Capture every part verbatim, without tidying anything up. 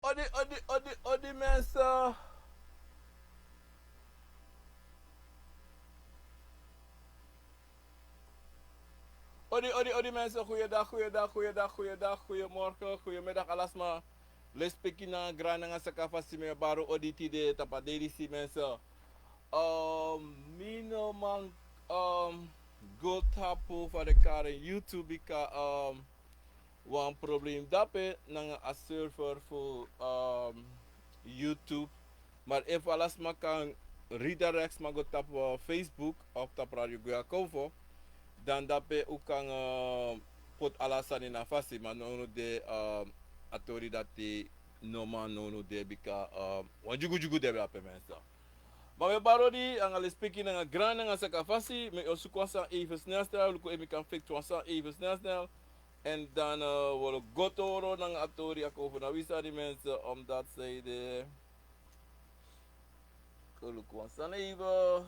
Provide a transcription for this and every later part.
Odi, odi, odi, odi, mensen. Odi, odi, odi, mensen. Goeiedag, goeiedag, goeiedag, goeiedag, goeiemorgen, goeiemiddag, alasma. Lespeki na grani nanga sakafasi, mi e bari odi tide tapu a dei disi, mensen. Um, mi no man, um, go tapu fa den kari en YouTube bika, um, wan problem dape nanga a server fu, um, YouTube. Maar efu alasma kan redirect sma go tapu, uh, Facebook of tapu Radio Guya Konfo, dan dape un kan, uh, poti ala sani na fasi. Maar nownow de, um, a tori dati no man nownow de bika, um, wan dyugudyugu de dape, mensen. Ma mi e bari odi anga lespeki nanga grani nanga sakafasi, mi o suku wan sani even snel snel, luku efu mi kan fiksi wan sani even snel snel. En dan, eh, wi o go doro nanga a tori a Konfo na wi sani, mensen, omdat zij de, kon luku wan sani even.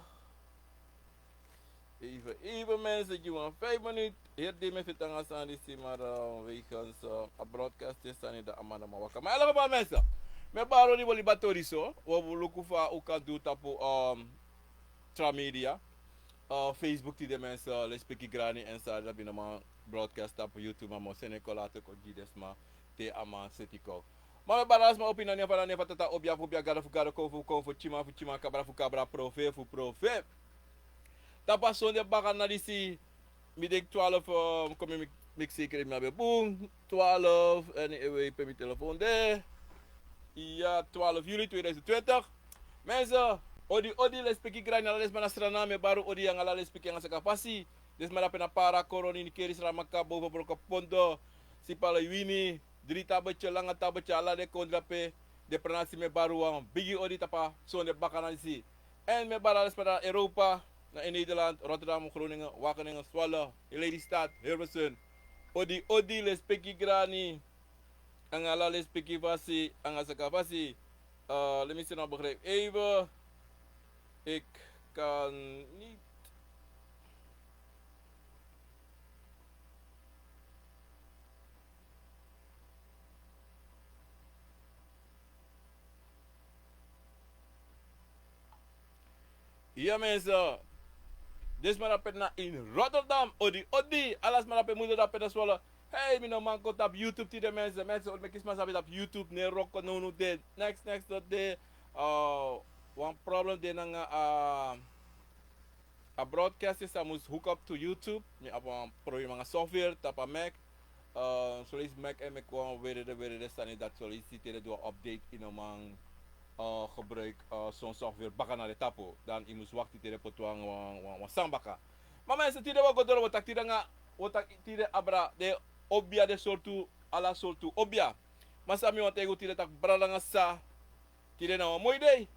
Even, even, mensen, gi wan vijf minuten. Hier die mi fitanga sani disi, maar, eh, wegens, eh, a broadcast is sani dan a man no man waka. Maar in elk geval, mensen, mi e bari odi, wi o libi a tori so. Wi o luku fa un kan du tapu, ehm, tra media. Eh, Facebook tide, mensen, lespeki grani en sari dati mi no man broadcast tapu YouTube, maar mi o seni kon later kon gi den sma te a man seti kon. Ma mi e bari ala sma opo ini a nen fu, a nen fu Tata, obia fu obia, gado fu gado, konfo fu konfo, tyiman fu tyiman, kabra fu kabra, profeti fu profeti. Tapu a sonde bakana disi, mi denki twaalf, eh, kon mi, mi meki zeker mi abi bun. Twaalf, anyway, pe mi telefoon de. Ya, twaalf juli tweeduizend twintig. Mensen, odi, odi, lespeki grani, ala den sma na Sranan, mi e bari odi anga ala lespeki anga sakafasi. Den sma dape na Para, Koroni, Nickerie, Saramacca, Boven, Brokopondo, Sipaliwini, Drie Tabetje, Lange Tabetje, ala den kondre dape, den pranasi, mi e bari wan bigi odi tapu a sonde bakana disi. En mi e bari ala den sma na Europa, na in Nederland, Rotterdam, Groningen, Wageningen, Zwolle, Lelystad, Hilversum. Odi, odi, lespeki grani. Anga ala lespeki fasi, anga sakafasi. Eh, let me see, no, begrijp even. Ik kan niet. Ya, mensen. Den sma dape na in Rotterdam, odi, odi. Ala sma dape, mi de dape na Zwolle. Hey, mi no man kon tapu YouTube tide, mensen. Mensen, odi, meki sma sabi tapu YouTube, no e wroko nownow de. Next, next, dat de, uh, wan problem de nanga, uh, a broadcast is, a mus hook up to YouTube. Mi abi wan problem nanga software tapu a Mac. Eh, soleisi Mac e meki wan werede, werede sani dati, soleisi te den du wan update, yu no man, eh, gebruik, eh, son software baka na den tapu. Dan yu mus wakti te den poti wan, wan, wan, wan sani baka. Ma mensen, tide wi o go doro, wi o taki tide anga, wi o taki tide abra den obia, den sortu, ala sortu obia. Ma san mi wani taigi unu tide, taki brada nanga sisa, tide na wan moi dei.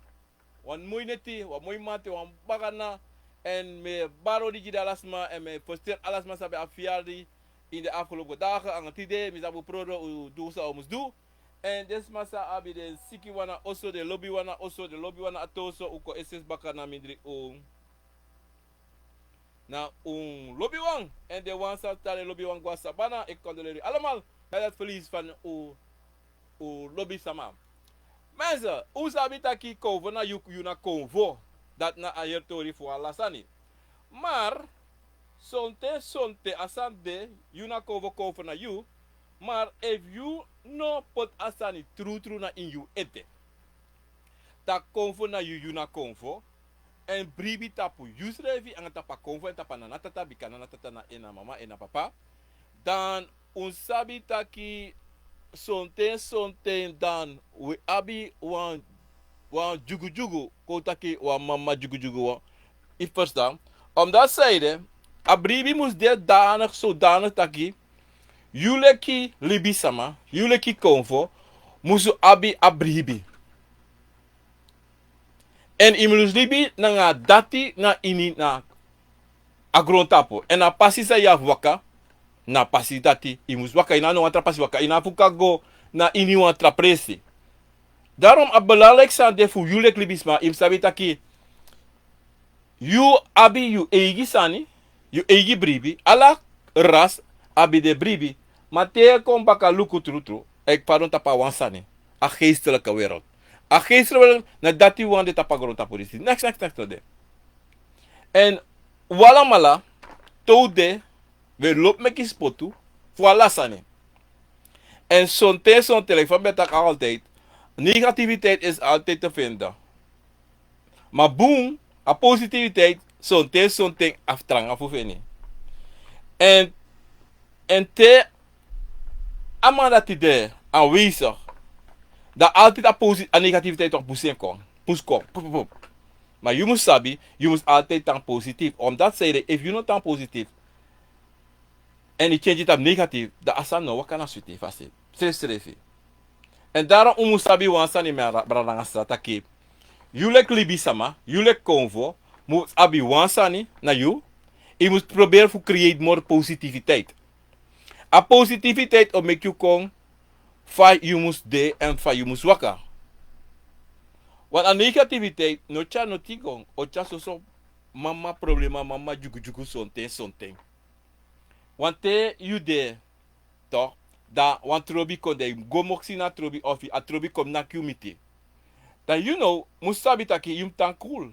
Wan moi neti, wan moi manti, wan bakana. En mi e bari odi gi den ala sma, en mi e feliciteri ala sma san ben abi verjaardag in de afgelopen dagen. Anga tide, mi sabi un prodo, un du san un mus du. En den sma san abi den siki wan na oso, den lobi wan na oso, den lobi wan na ati oso, un kon esesi baka na mindri un, na un lobiwan. En den wan san tan den lobiwan go na sabana, e condoleer unu allemaal met het verlies van un, un lobi sama. Mensen, un sabi taki konfo na yu, yu na konfo. Dati na a heri tori fu ala sani. Maar sonten, sonten a sani de, yu na konfo, konfo na yu. Maar efu yu no poti a sani trutru na ini yu ete, taki konfo na yu, yu na konfo, en bribi tapu yusrefi anga tapu a konfo en tapu a nana tata, bika nana tata na en na mama, en na papa, dan un sabi taki sonten, sonten dan wi abi wan, wan dyugudyugu, kon taki wan mama dyugudyugu wan. Yu ferstan? Omdat zij de, a bribi mus de danig, zodanig taki yu leki libisama, yu leki konfo, musu abi a bribi. En yu mus libi nanga dati na ini na a grontapu. En a pasi san yu abi waka, na a pasi dati yu mus waka. Yu no abi no wan tra pasi waka. Yu no abi fu kan go na ini wan tra presi. Daarom a belangrijk sani de fu yu leki libisma, yu mus sabi taki yu abi yu eigi sani, yu eigi bribi. Ala ras abi den bribi. Ma te yu kon baka luku trutru, e pardon, tapu a wan sani. A geestelijke wereld. A geestelijke wereld, na dati wan de tapu a grontapu disi. Neks, neks, neks no de. En wi alamala, te wi de, wi lobi meki spotu fu ala sani. En sonten, sonten, like fa mi ben taki altijd, negativiteit is altijd te vinden. Ma bun, a positiviteit, sonten, sonten a fu tranga fu feni. En, en te a man dati de aanwezig, dan altijd a posi-, a negativiteit toch mus en kon. Mus kon. Pup, pup, pup. Ma yu mus sabi, yu mus altijd tan positief. Omdat zei de, efu yu no tan positief, en yu change it op negatief, dan a sani no waka na switi fasi. Srefsrefi. En daarom un mus sabi wan sani, mi brada nanga sisa, taki yu leki libisama, yu leki konfo, mus abi wan sani na yu, yu mus proberi fu create more positiviteit. A positiviteit o meki yu kon fa yu mus de en fa yu mus waka. Want a negativiteit no tyari noti kon, o tyari soso mama problema, mama dyugudyugu sonten, sonten. Want te yu de, toch, dan wan trobi kon, dan yu go moksi na trobi, of a trobi kon naki yu miti. Dan yu no mus sabi taki yu mus tan cool.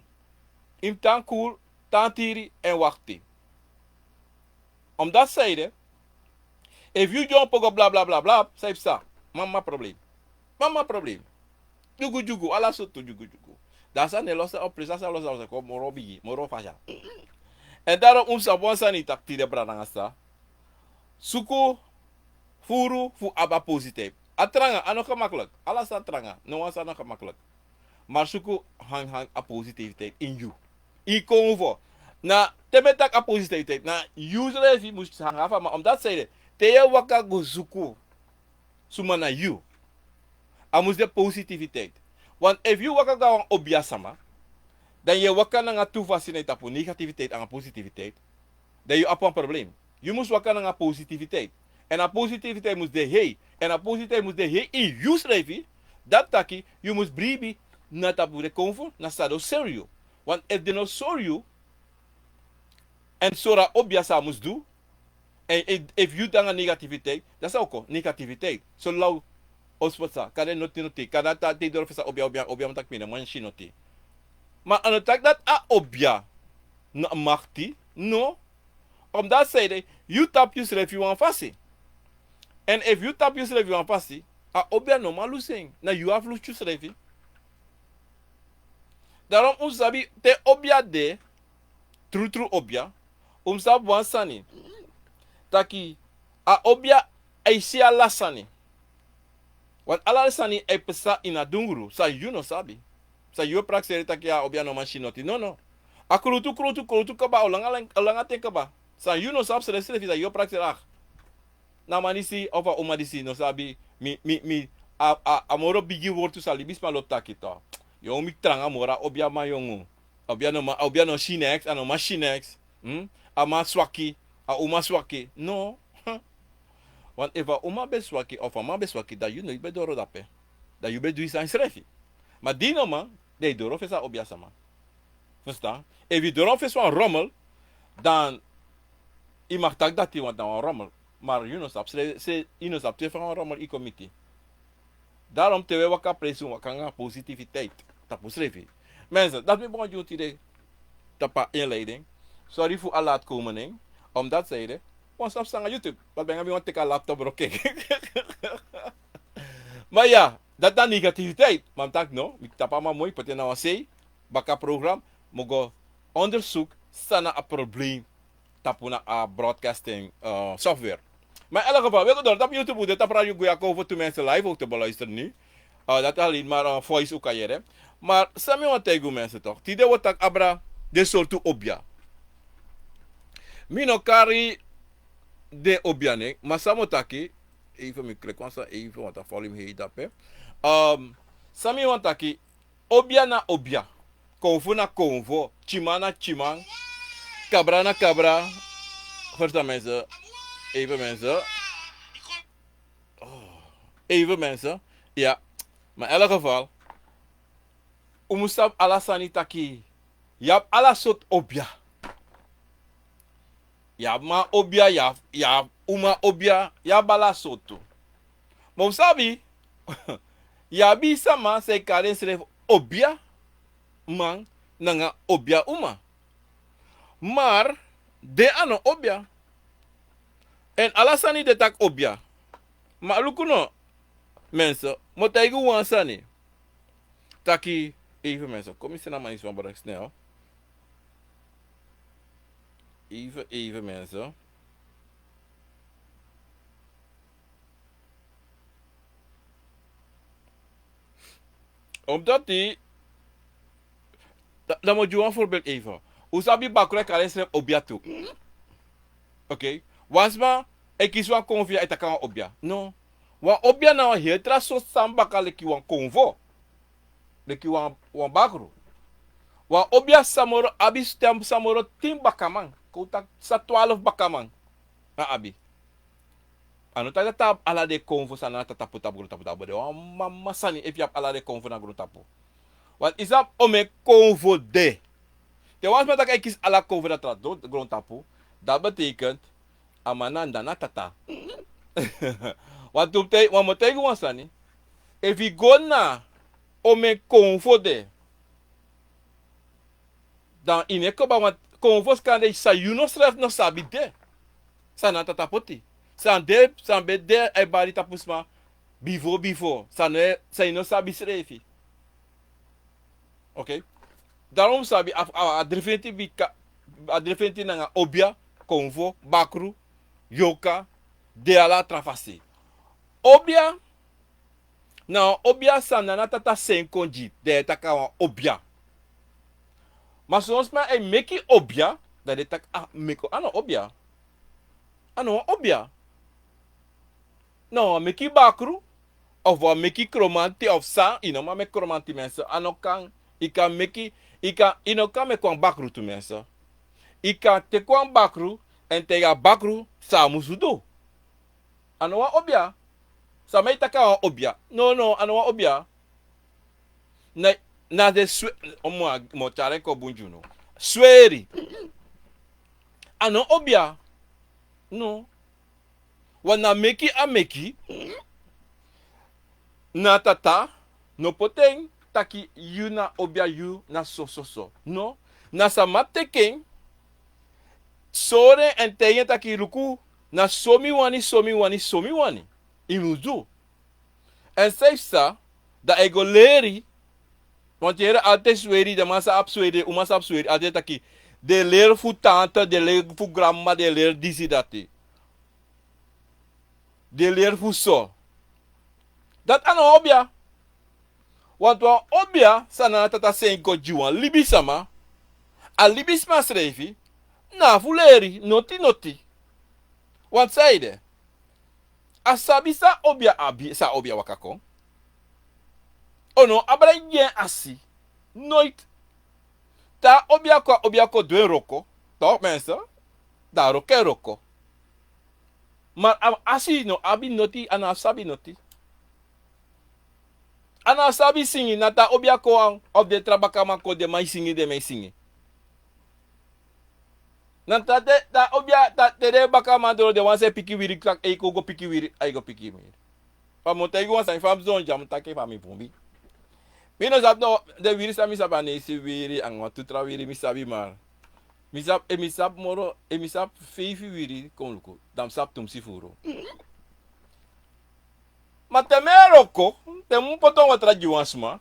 Yu mus tan cool, tan tiri en wakti. Omdat zei de, efu yu dyompo go bla bla bla bla, san e psa? Mama problem. Mama problem. Dyugudyugu, ala sortu dyugudyugu. Dan a sani e losi, a presi, a sani e losi, a sani kon moro bigi, moro faya. En daarom un mus sabi wan sani taki tide, brada nanga sisa. Suku furu fu abi a positiviteit. A tranga, a no gemakkelijk. Ala sani tranga, no wan sani no gemakkelijk. Maar suku hang, hang a positiviteit in yu. I kon fu. Na, te mi e taki a positiviteit, na yu srefi mus hang afu, ma omdat zei de, te yu e waka go suku suma na yu, a mus de positiviteit. Want efu yu waka go na wan obia sama, dan yu e waka nanga tu fasi na yu tapu, negativiteit nanga positiviteit, dan yu abi wan problem. Yu mus waka nanga positiviteit. En a positiviteit mus de hei. En a positiviteit mus de hei in yu srefi. Dati taki, yu mus bribi na tapu den konfo, na san den o sori yu. Want efu den no sori yu, en sori a obia san a mus du, en efu, efu yu de nanga negativiteit, dan san o kon, negativiteit. So law, o spotu san, kande noti noti, kande a taki te yu doro fesi a obia, obia, obia mus taki mi no man si noti. Ma a no taki dati a obia no makti, no. Omdat zei de, yu tapu yusrefi wan fasi. En efu yu tapu yusrefi wan fasi, a obia no man lusu en, na yu abi fu lusu yusrefi. Daarom un sabi te obia de, trutru obia, un sabi wan sani. Taki, a obia, a e si ala sani. Want ala sani e psa ini a dungru, san yu no sabi. San yu e prakseri taki a obia no man si noti. No, no. A krutu, krutu, krutu kaba, o langa, o langa ten kaba. San yu no sabi srefsrefi, san yu e prakseri, ah. Na a man disi, of a uma disi, no sabi, mi, mi, mi, a, a, a moro bigi wortu san libisma lobi taki toch. Yu o meki tranga moro a obiaman yongu. Obia no man, obia no si neks, a no man si neks. Hmm? A man swaki, a uma swaki. No. Want efu a uma ben swaki, of a man ben swaki, dan yu no ben doro dape. Dan yu ben du yu sani srefi. Ma di no man, dan yu doro fesi a obia sama. Verstaan? Efu yu doro fesi wan rommel, dan yu mag taki dati, want na wan rommel. Maar yu no sabi, se, se, yu no sabi te fu wan rommel yu kon miti. Daarom te wi e waka presi, un waka nanga positiviteit tapu srefi. Mensen, dati mi ben wani gi un tide tapu a inleiding. Sorry fu a laat komen, hè. Omdat zei de, wan sabi san nanga YouTube. Dati ben nanga mi wani teki a laptop broke. Maar ja, dati na negativiteit. Ma mi taki no, mi tapu a man moi, poti en na wan sei, baka program, mi o go onderzoek san na a probleem tapu na a broadcasting, eh, software. Maar in elk geval, wi e go doro tapu YouTube, un de tapu Radio Guya Konfo, tu mensen live ook te beluisteren nu. Eh, dat alleen maar, eh, voice ook kan yere. Maar san mi wani taigi un mensen toch. Tide wi o taki abra den sortu obia. Mi no kari den obia nen, ma san mi o taki, even mi kreki wan sani, even want a volume hei dape. Ehm, san mi wani taki, obia na obia. Konfo na konfo. Tyiman na tyiman. Kabra na kabra. Verstaan mensen? Even mensen. Oh. Even mensen. Ja. Maar in elk geval. Un mus sabi ala sani taki. Yu abi ala sortu obia. Yu abi man obia, yu abi, yu abi uma obia, yu abi ala sortu. Ma un sabi, Yu abi sama san e kari ensrefi obiaman nanga obiauma. Mar den a no obia. Èn ala sani den taki obia. Ma luku no, mensen, mi o taigi un wan sani. Taki, even mensen, kon mi seni a man disi wan brek snel. Even, even mensen. Omdat die, da, dan mi o gi wan voorbeeld even. Un sabi bakru e kari ensrefi obia tu. Oké. Wan sma e kisi wan konfo, a e taki a wan obia. No. Wan obia na wan heri tra sortu sani baka leki wan konfo. Leki wan, wan bakru. Wan obia sa moro abi stem, sa moro tin bakaman. Kon un taki sa twaalf bakaman. A abi. A no taki dati ala den konfo san na tata poti tapu grontapu, dati ben de wan mama sani efu yu abi ala den konfo na grontapu. Want yu sabi omeni konfo de. Te wan sma taki a e kisi ala konfo na tra grontapu, dati betekent a man na, na tata. Want un te, wan mi o taigi wan sani. Efu yu go na omeni konfo de, dan yu no e kaba, want konfo kande san yu no srefi no sabi de. San na tata poti. San de, san ben de a e bari tapu sma bifo, bifo. San no e, san yu no sabi srefi. Oké. Daarom sabi a, a, a dri fenti bika, a dri fenti nanga obia, konfo, bakru, yorka, de ala tra fasi. Obia, na wan obia san na tata seni kon gi, den e taki a wan obia. Ma son sma e meki obia, dan den taki a meki, a no obia. A no wan obia. Na wan meki bakru, of wan meki kromanti of san, yu no man meki kromanti, mensen, a no kan, yu kan meki, yu kan, yu no kan meki wan bakru tu, mensen. Yu kan teki wan bakru, èn taigi a bakru san a musu du. A no wan obia. Sama e taki a wan obia. No, no, a no wan obia. Na, na den swe, o mi o, mi o tyari en kon bun gi unu. Sweri. A no obia. No. Wan na meki a meki. Na tata no poti en taki yu na obia, yu na so, so, so. No. Na sama teki en, sori en èn taigi en taki luku, na so mi wani, so mi wani, so mi wani. Yu musu du. Èn san yu psa, dan a e go leri. Want yu yere altijd sweri, den man san abi sweri, den uma san abi sweri, altijd taki, den leri fu tante, den leri fu granmama, den leri disi dati. Den leri fu so. Dati a no obia. Want wan obia san na tata seni kon gi wan libisma, a libisma srefi, na fu leri, noti, noti. Want san ede, a sabi san obia abi, san obia waka kon. O no abra gi en asi. Noiti. Te a obia kon, a obia kon du en wroko. Toch, mensen? Dan a wroko e wroko. Ma a asi no abi noti, a no sabi noti. A no sabi singi, na te a obia kon, of den tra bakaman kon, den man e singi, den man e singi. Na te, te, te a obia, te, te den bakaman doro, den wan san e piki wiri, taki, ei, kon go piki wiri, ai go piki wiri. Fa mi o taigi wan sani, fa mi son dya, mi taki fa mi bumbi. Mi no sabi no, den wiri san mi sabi, a neisi wiri, anga wan tu tra wiri mi sabi, ma mi sabi, e mi sabi moro, e mi sabi feifi wiri, kon luku, dan mi sabi tumsi furu. Ma te mi e wroko, te mi poti wan watra gi wan sma,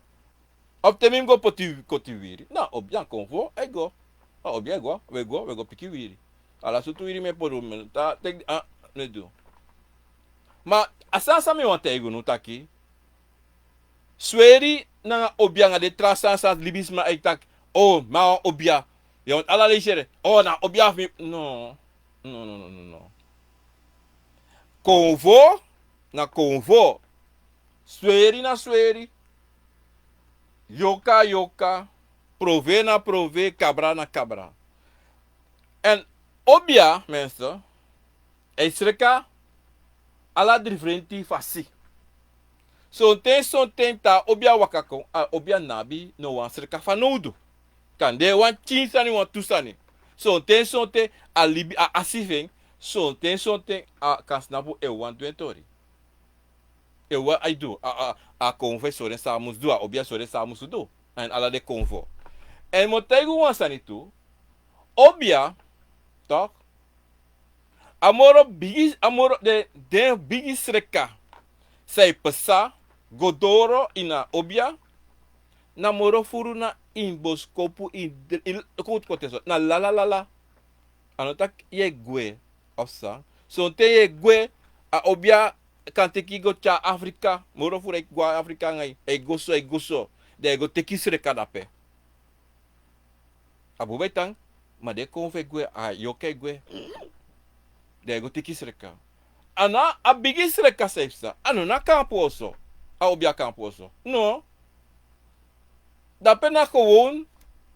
of te mi go poti, koti wiri. Na obia kon fu, e go. A obia e go, we go, we go piki wiri. Ala sortu wiri mi e poti, mi ta, te, a, mi e du. Ma, a sani san mi wani taigi unu taki. Sweri nanga obia nanga den tra sani san libisma e taki. O, mi a wan obia. Yu wani ala leisi ede. O, na obia fu mi. No. No, no, no, no, no. Konfo, na konfo. Sweri na sweri. Yorka, yorka. Prove na prove, kabra na kabra. Èn obia, mensen, e sreka ala difrenti fasi. Sonten, sonten te a obia waka kon, a obia no abi no wan sreka fanowdu. Kande wan pikin sani, wan tu sani. Sonten, sonten a libi, a asi fu en, sonten, sonten a kan snapu en wan du en tori. E wan ai du, a, a, a konfo e sori en san a mus du, a obia e sori en san a mus du. Èn ala den konfo. Èn mi o taigi un wan sani tu, obia, toch, a moro bigi, a moro den, den bigi sreka san e pasa go doro ini a obia, na moro furu na ini boskopu, ini, ini, kon, kon te so, na lala lala. A no taki yu e gwe, of san. Sonten yu e gwe, a obia kan teki yu go tyari Afrika, moro furu e go na Afrika anga yu, e go so, e go so. Dan e go teki sreka dape. A bun e tan, ma den konfo e gwe, a yorka e gwe. Dan e go teki sreka. A na a bigi sreka san e psa, a no na kampu oso, a obia kampu oso. No. Dape na gewoon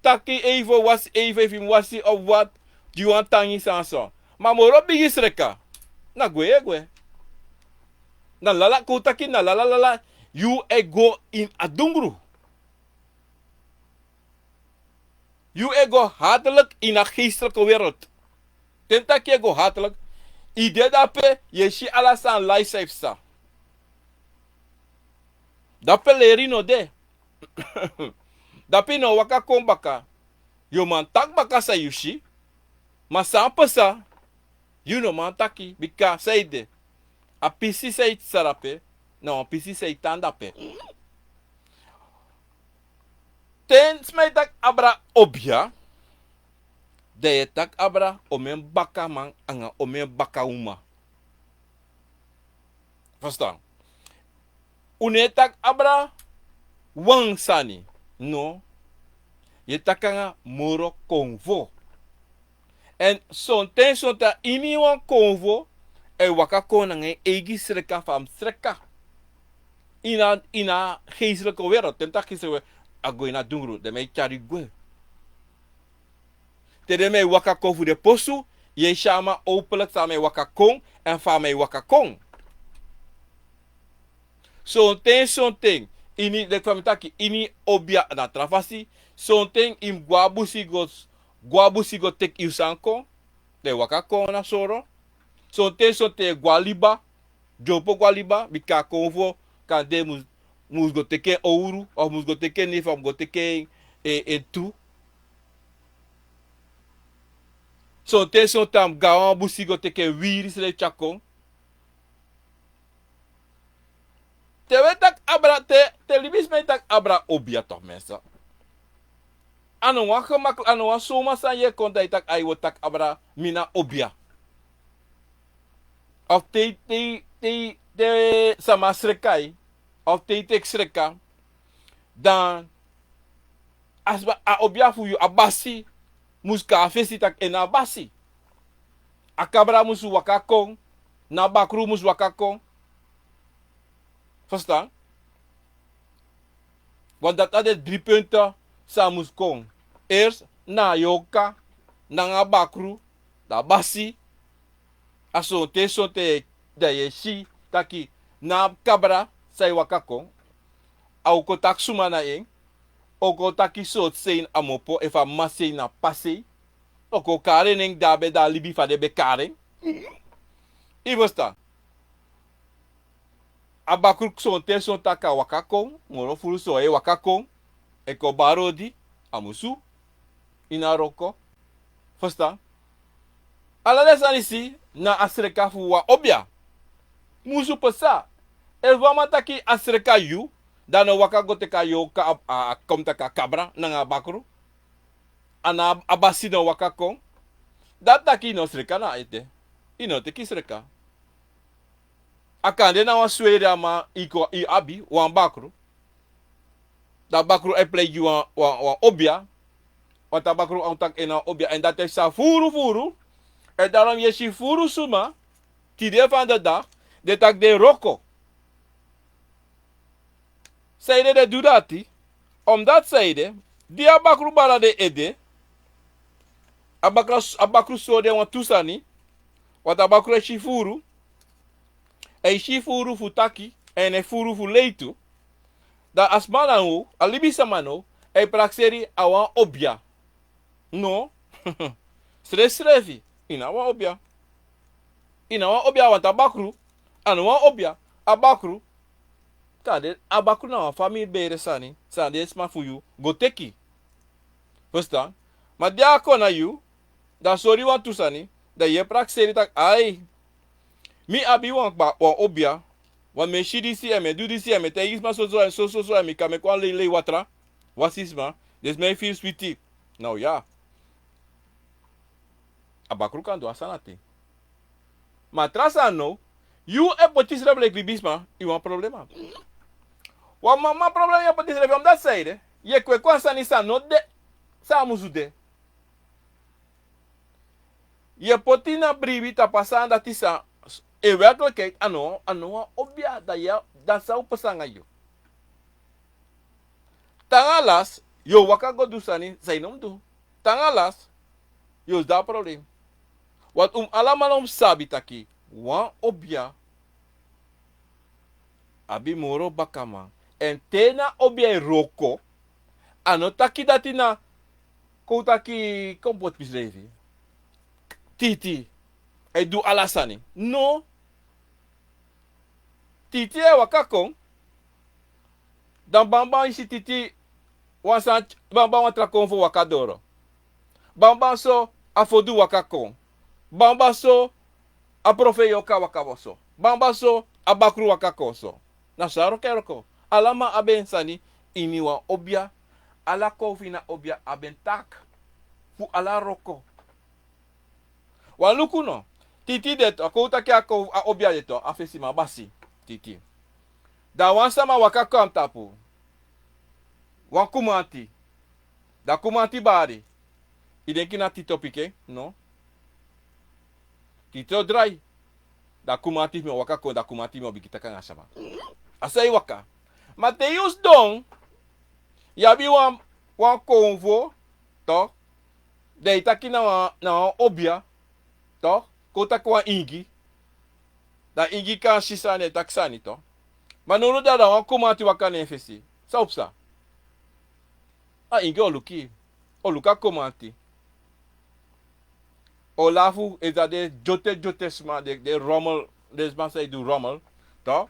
taki even wasi, even efu yu mus wasi of wat, gi wan tangi san so. Ma moro bigi sreka, na gwe yu e gwe. Na lala, kon taki na lala lala, yu e go ini a dungru. Yu e go hatelijk ini a geestelijke wereld. Te mi taki yu e go hatelijk, yu de dape, yu e si ala sani lai san e psa. Dape leri no de. Dape yu no waka kon baka. Yu o man taki baka san yu si. Ma san pasa, yu no man taki, bika san ede, a pisi san yu psa dape, na wan pisi san yu tan dape. Te sma e taki abra obia, dan yu e taki abra omeni bakaman anga omeni bakauma. Verstaan? Un no e taki abra wan sani. No. Yu e taki anga moro konfo. Èn sonten, sonten a ini wan konfo, a e waka kon nanga en eigi sreka fu a mus sreka. Ini a, ini a geestelijke wereld, te mi taki geestelijke wereld, a go ini a dungru, dan mi e tyari yu gwe. Te den mi e waka kon fu den posu, yu e si a man openlijk san a man e waka kon, èn fa a man e waka kon. Sonten, sonten, ini, leki fa mi taki, ini obia na tra fasi, sonten yu mus go a busi go, go a busi go teki yu sani kon, dan yu waka kon na soro. Sonten, sonten yu e go a liba, dyompo go a liba, bika a konfo kande mus, mus go teki en owru, of mus go teki en nefi, of mus go teki en, en, en tu. Sonten, sonten a mus go a wan busi go teki en wiri srefi tyari kon. Te wi e taki abra, te, te libisma e taki abra obia toch, mensen. A no wan gemaklik, a no wan suma san yu e kon dan yu taki, ai, wi o taki abra, mi na obia. Of te, te, te, te sama sreka yu, of te yu teki sreka, dan a sma, a obia fu yu, a basi, mus kon na fesi taki en na a basi. A kabra mus waka kon, na a bakru mus waka kon. Verstaan? Want dati na den drie punten san mus kon. Eerst na a yorka, nanga a bakru, dan a basi. A sonten sonten dan yu e si taki na a kabra san e waka kon. A o kon taki suma na en. O kon taki sortu sei a mu opo, efu a mama sei na p'pa sei. O kon kari en nen di a ben de a libi, fa den ben kari en. Yu e ferstan? A bakru sonten sonten a kan waka kon, moro furu so e waka kon, e kon bari odi, a musu, ini a wroko. Ferstan? Ala den sani disi na a sreka fu wan obia. Musu pasa. Efu wan man taki a sreka yu, dan a no waka go teki a yorka, a, a, a kon taki a kabra nanga a bakru. A na a basi no waka kon. Dati taki yu no sreka na a ete. Yu no teki sreka. A kande na wan sweri a man yu kon, yu abi wan bakru. Dan a bakru e pleigi wan, wan, wan obia. Want a bakru a o taki en na obia. Èn dati e psa furu furu. Èn daarom yu e si furu suma, tide van de dag, den taki den wroko. Sanede den du dati? Omdat sanede, di a bakru bari den ede, a bakru, a bakru sori den wantu sani, want a bakru e si furu, a e si furu fu taki, èn a e furu fu lei tu. Dan a sma now, a libisama now, a e prakseri a wan obia. No. Srefsrefi, yu na wan obia. Yu na wan obia, want a bakru, a no wan obia, a bakru. Kande a bakru na wan famiri bere sani, san den sma fu yu go teki. Verstaan? Ma di a kon na yu, dan sori wantu sani, dan yu e prakseri taki, ai, mi abi wan kba, wan obia, want mi e si disi, èn mi e du disi, èn mi e taigi sma soso, èn soso, èn mi kan meki wan lei, lei watra, wan sisma, den sma e firi switi. Now ya. A bakru kan du a sani dati. Ma tra sani now, yu e poti yusrefi leki libisma ini wan problema. Wan mama problema yu e poti yusrefi, omdat san ede, yu e kweki wan sani san no de, san a musu de. Yu e poti na bribi tapu a sani dati san, in werkelijkheid, a no, a no wan obia, dan ya, dan san o pasa nanga yu. Te na lasi, yu o waka go du sani san yu no mu du. Te na lasi, yu o si a problem. Want un alamala un sabi taki, wan obia abi moro bakaman. Èn te na obia e wroko, a no taki dati na, kon taki, kon poti yusrefi. Titi, e du ala sani. No. Titi e waka kon. Dan banban yu si titi wan sani, banban wan tra konfo waka doro. Banban so a fodu waka kon. Banban so a profeyoka waka so. Banban so a bakru waka kon so. Na so a wroko e wroko. Ala man abi en sani ini wan obia. Ala konfo ini a obia abi en taki fu ala wroko. Wan luku no. Titi de tu, a kon taki a kon, a obia de tu, a fesiman basi. Titi. Dan wan sama waka kon na tapu. Wan kumanti. Dan kumanti bari. I denki na Titi o piki en, no? Titi o drai. Dan kumanti mi o waka kon, dan kumanti mi o bigin taki nanga a sama. A san i waka. Ma te yu sidon, yu abi wan, wan konfo, toch? Dan i taki na wan, na wan obia, toch? Kon taki wan ingi. Dan ingi kan si sani, e taki sani, toch? Ma now dati na wan kumanti waka na en fesi. San o psa? A ingi o luku i. O luku a kumanti. O lafu, e sa de dyote, dyote sma, den, den rommel, den sma san e du rommel, toch?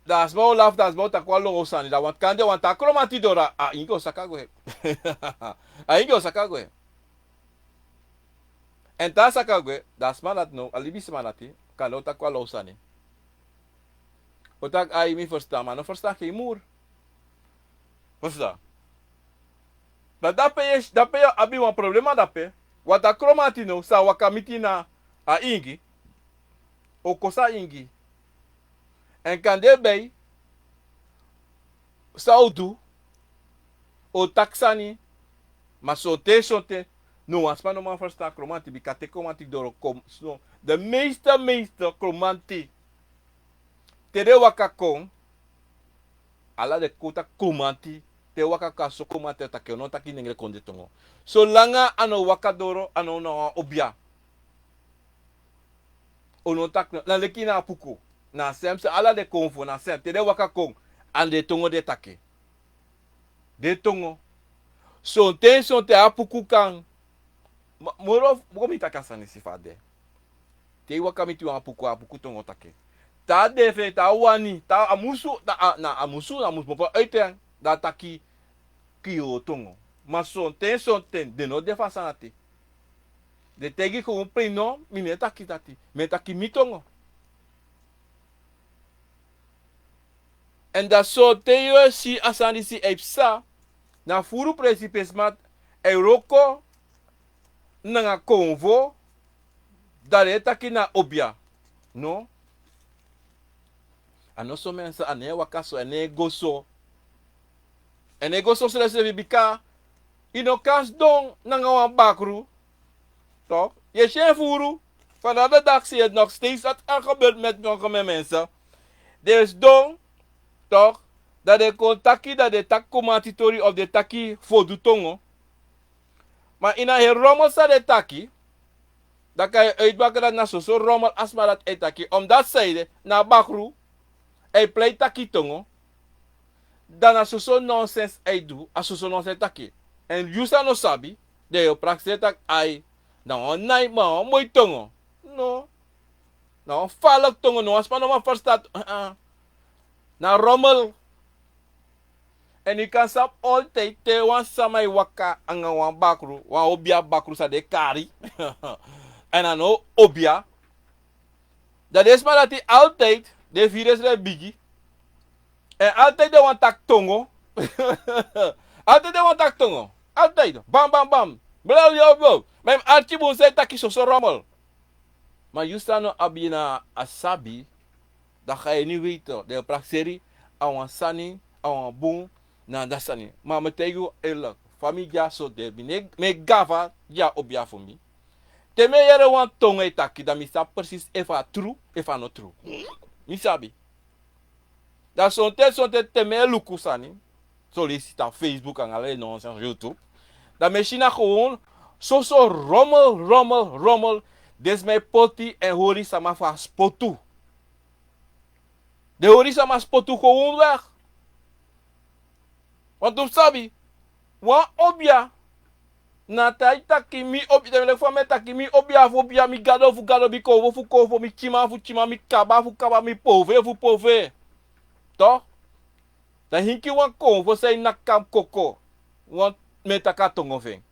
Dan a sma o lafu, dan a sma o taki wan low sani, dan wan kande wan tra kumanti doro, a ingi o saka gwe. A ingi o saka gwe. Èn te a saka gwe, dan a sma dati now, a libisma dati, kande o taki wan low sani. O taki ai mi ferstan, ma a no ferstan, kei muru. Ferstan. Dan dape yu, dape yu abi wan problema dape. Wan tra kumanti now, san waka miti na a ingi. O kosi a ingi. Èn kande bai, san o du, o taki sani, ma sonten, sonten, no wan sma no man ferstan kumanti, bika te kumanti doro kon, so, de meeste, meeste kumanti. Te den waka kon, ala den kon taki kumanti, te waka kon a so kumanti e taki, o no taki nengre kondre tongo. Solanga a no waka doro, a no na wan obia. O no taki, na leki na a puku. Na a sem, ala den konfo, na a sem. Te den waka kon, a den tongo den taki. Den tongo. Sonten, sonten a puku kan. Ma, moro, moro mi taki a sani disi fa a de. Te i waka miti wan puku, a puku tongo taki. Te a de fu en, te a wani, te a musu, na a, na a musu, na musu mopo uit en, dan a taki Kwiyo tongo. Ma sonten, sonten, den no de fu a sani dati. Den taigi kon un prin no, mi no e taki dati. Mi e taki mi tongo. Èn dan so te yu e si a sani disi e psa, na furu presi pe sma e wroko nanga konfo, dan den e taki na obia. No. A no so mensen, a no e waka so, a no e go so. A no e go so srefsrefi bika i no kan sidon nanga wan bakru. Toch? Yu e si en furu. Vanaf de dag zie je het nog steeds dat er gebeurt met jonge mensen. Den sidon, toch? Dan den kon taki, dan den taki kumanti tori of den taki fodu tongo. Ma ini a heri rommel san den taki, dan kan yu uitmaken dati na soso rommel a sma dati e taki. Omdat san ede, na bakru, a e prei taki tongo, dan na soso nonsens a e du, a soso nonsens taki. Èn yu san no sabi, dan yu o prakseri taki ai, na wan nai, ma wan moi tongo. No. Na wan falek tongo, no wan sma no man ferstan. Uh-uh. Na rommel. En yu kan sabi altijd te wan sama e waka anga wan bakru, wan obia bakru san de kari. En a no obia. Dan den sma dati altijd den firi srefi bigi. En altijd den wani taki tongo. Altijd den wani taki tongo. Altijd. Bam, bam, bam. Bla, bla, bla. Ma yu mus arki bun san yu taki soso rommel. Ma yu san no abi na a sabi, dan ga yu ni weet, den e prakseri a wan sani, a wan bun, na dati sani. Ma mi e taigi yu eerlijk, fa mi de ya so de, mi no e gafa gi a obia fu mi. Te mi e yere wan tongo e taki, dan mi sabi precies efu a tru, efu a no tru. Mi sabi. Dan sonten, sonten te mi e luku sani, son leisi tapu Facebook anga ala den nonsens YouTube. Dan mi e si na gewoon soso rommel, rommel, rommel. Den sma e poti en hori sama fu a spotu. Den hori sama spotu gewoon weg. Want un sabi, wan obia, na te a e taki mi obia, dan mi leki fa mi e taki mi obia fu obia, mi gado fu gado, mi konfo fu konfo, mi tyiman fu tyiman, mi kaba fu kaba, mi pove fu pove. Toch? Dan hinki wan konfo san e naki koko. Wan mi e taki a tongo fu en.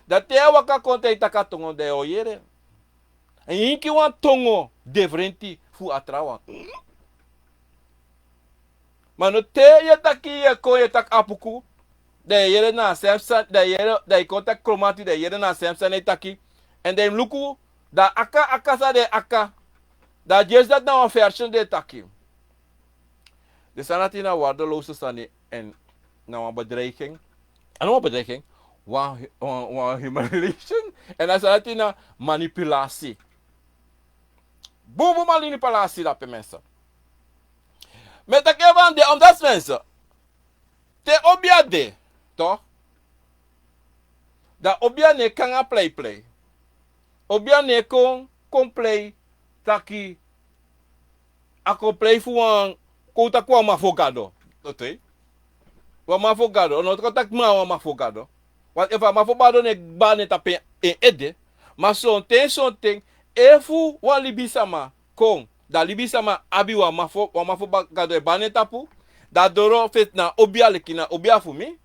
Dan te a waka kon te a e taki a tongo, dan yu o yere. En hinki wan tongo diferenti fu a trawan. Ma no te yu e taki yu e kon yu e taki apuku, dan yu e yere na a sem sani, dan yu e yere, dan yu kon taki kromati, dan yu e yere na a sem sani e taki. En dan yu mus luku, dan aka, aka san den e aka. Dan dyesi dati na wan version den e taki. Den sani dati na waardeloze sani en na wan bedreiging. A no wan bedreiging, wan, wan, wan humiliation. En a sani dati na manipulatie. Bun bun manipulatie dape mensen. Mi e taki en wan de, omdat mensen, te obia de, toch? Dan obia no e kon anga pleiplei. Obia no e kon, kon plei taki a kon plei fu wan, kon taki wan man fu Gado. Oké. Wan man fu Gado. No kon taki mi na wan man fu Gado. Want efu a man fu Gado no e kba na en tapu en ede. Ma sonten, sonten, efu wan libisama kon, dan libisama abi wan man fu, wan man fu Gado e kba na en tapu. Dan a doro feti na obia leki na obia fu mi.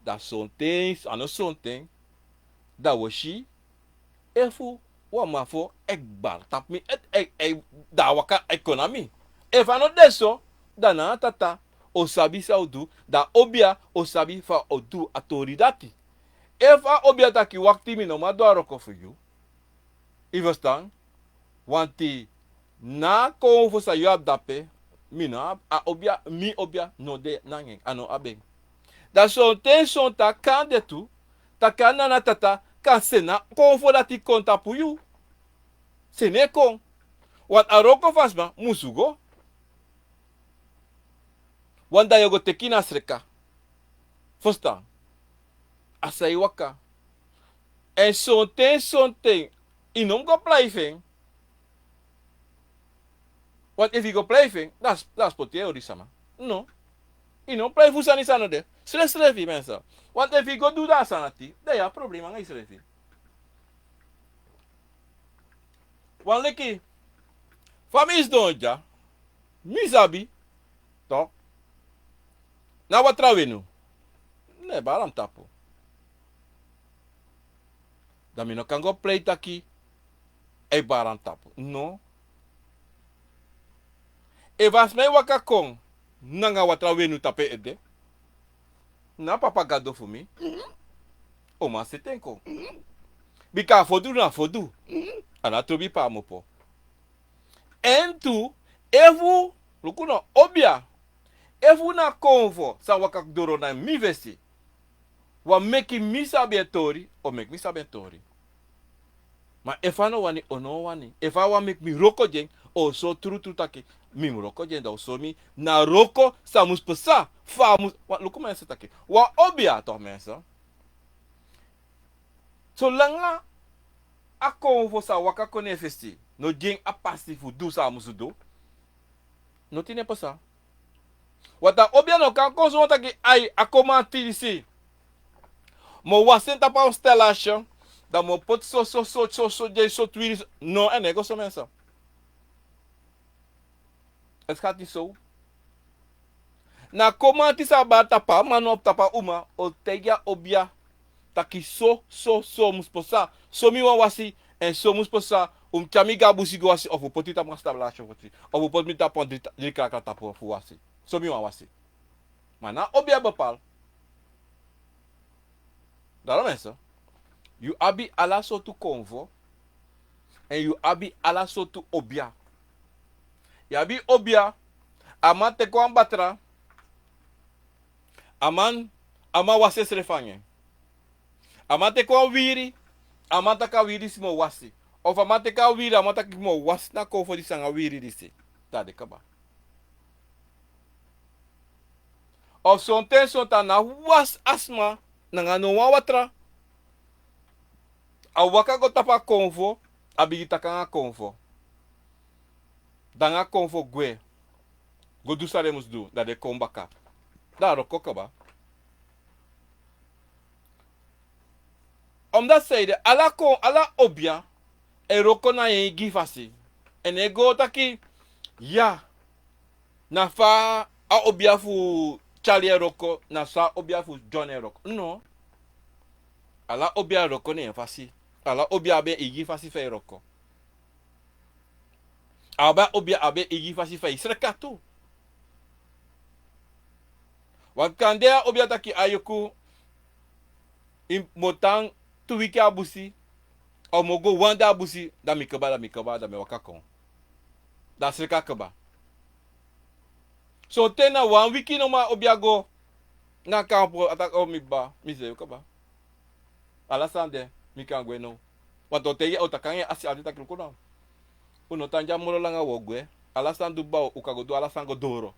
Dan sonten, a no sonten, dan wi o si efu wan man fu e kba tapu mi, e, e, e, dan a waka e kon na mi. Efu a no de so, dan na a tata o sabi san o du, dan a obia o sabi fa o du a tori dati. Efu a obia taki wakti, mi no man du a wroko fu yu. Yu ferstan? Wanti na a konfo san yu abi dape, mi no abi, a obia, mi obia no de nanga en, a no abi en. Dan sonten, sonten a kan de tu, taki a nana tata kan seni a konfo dati kon tapu yu. Seni en kon. Want a wroko fu a sma musu go. Want dan yu o go teki na sreka. Ferstan? A san e waka. En sonten, sonten, yu no mus go plei fu en. Want efu yu go plei fu en, dan a spotu yu e hori sama. No. Yu no mus plei fu sani san no de. Srefsrefi, mensen. Want efu yu go du a sani dati, dan yu abi problema anga yusrefi. Wan leki, fa mi sidon dya, mi sabi, toch? Na watra wenu. Ne baran tapu. Dan mi no kan go plei taki, e baran tapu. No. Efu a sma e waka kon nanga watra wenu tapu en ede, na Papa Gado fu mi o man seti en kon. Bika a fodu na fodu. A no trobi pe a mu opo. En tu, efu, luku no, obia, efu na konfo san waka doro na mi fesi, wan meki mi sabi en tori, o meki mi sabi en tori. Ma efu a no wani, o no wani. Efu a wani meki mi wroko gi en, o so trutru taki mi mu wroko gi en, dan o so mi na wroko san mus pasa, fa mus, wan, luku, mensen, taki. Wan obia, toch, mensen. Solanga a konfo san waka kon na en fesi no gi en a pasi fu du san a musu du, noti no e pasa. Want a obia no kan kon so taki, ai, a kon man tiri si. Mi o wasi en tapu a wan stellage, dan mi o poti so, so, so, so, so, gi en so twiri. No, en no e go so, mensen. Het gaat niet zo. na kon manti san a bari tapu a man of tapu a uma, o taigi a obia taki so, so, so mus pasa, so mi wani wasi, èn so mus pasa, un mus tyari mi go a busi go wasi, of un poti mi tapu wan stabla sofoti, of un poti mi tapu wan dri, dri krakra tapu fu wasi. So mi wani wasi. Ma na obia bepaal. Daarom mensen, yu abi ala sortu konfo, èn yu abi ala sortu obia. Yu abi obia, a man teki wan batra, a man, a man wasi ensrefi nanga en. A man teki wan wiri, a man taki a wiri disi mu wasi. Of a man teki a wiri, a man taki mu wasi na konfo disi nanga wiri disi. Dan a de kaba. Of sonten, sonten a no wasi a sma nanga no wan watra. A waka go tapu a konfo, a bigin taki nanga konfo. Dan nanga konfo gwe. Go du san den mus du, dan den kon baka. Dan a wroko kaba. Omdat san ede, ala kon, ala obia e wroko na en eigi fasi. Èn e go taki, ya, na fa a obia fu Charlie e wroko, na so a obia fu John e wroko. No. Ala obia e wroko na en fasi. Ala obia abi en eigi fasi fa e wroko. Ala obia abi en eigi fasi fa e sreka tu. Wan kande a obia taki a yoku, mi mu tan tu wiki a busi, of mi mu go wan dei a busi, dan mi kaba, dan mi kaba, dan mi waka kon. Dan a sreka kaba. Sonten na wan wiki nomo a obia go na kampu, a taki o mi baba, mi seefi kaba. Ala sani de, mi kan gwe now. Want o taigi, o taki nanga en asi, a de taki luku now. Un no tan dya moro langa, un o gwe. Ala sani du bun, un kan go du ala sani go doro.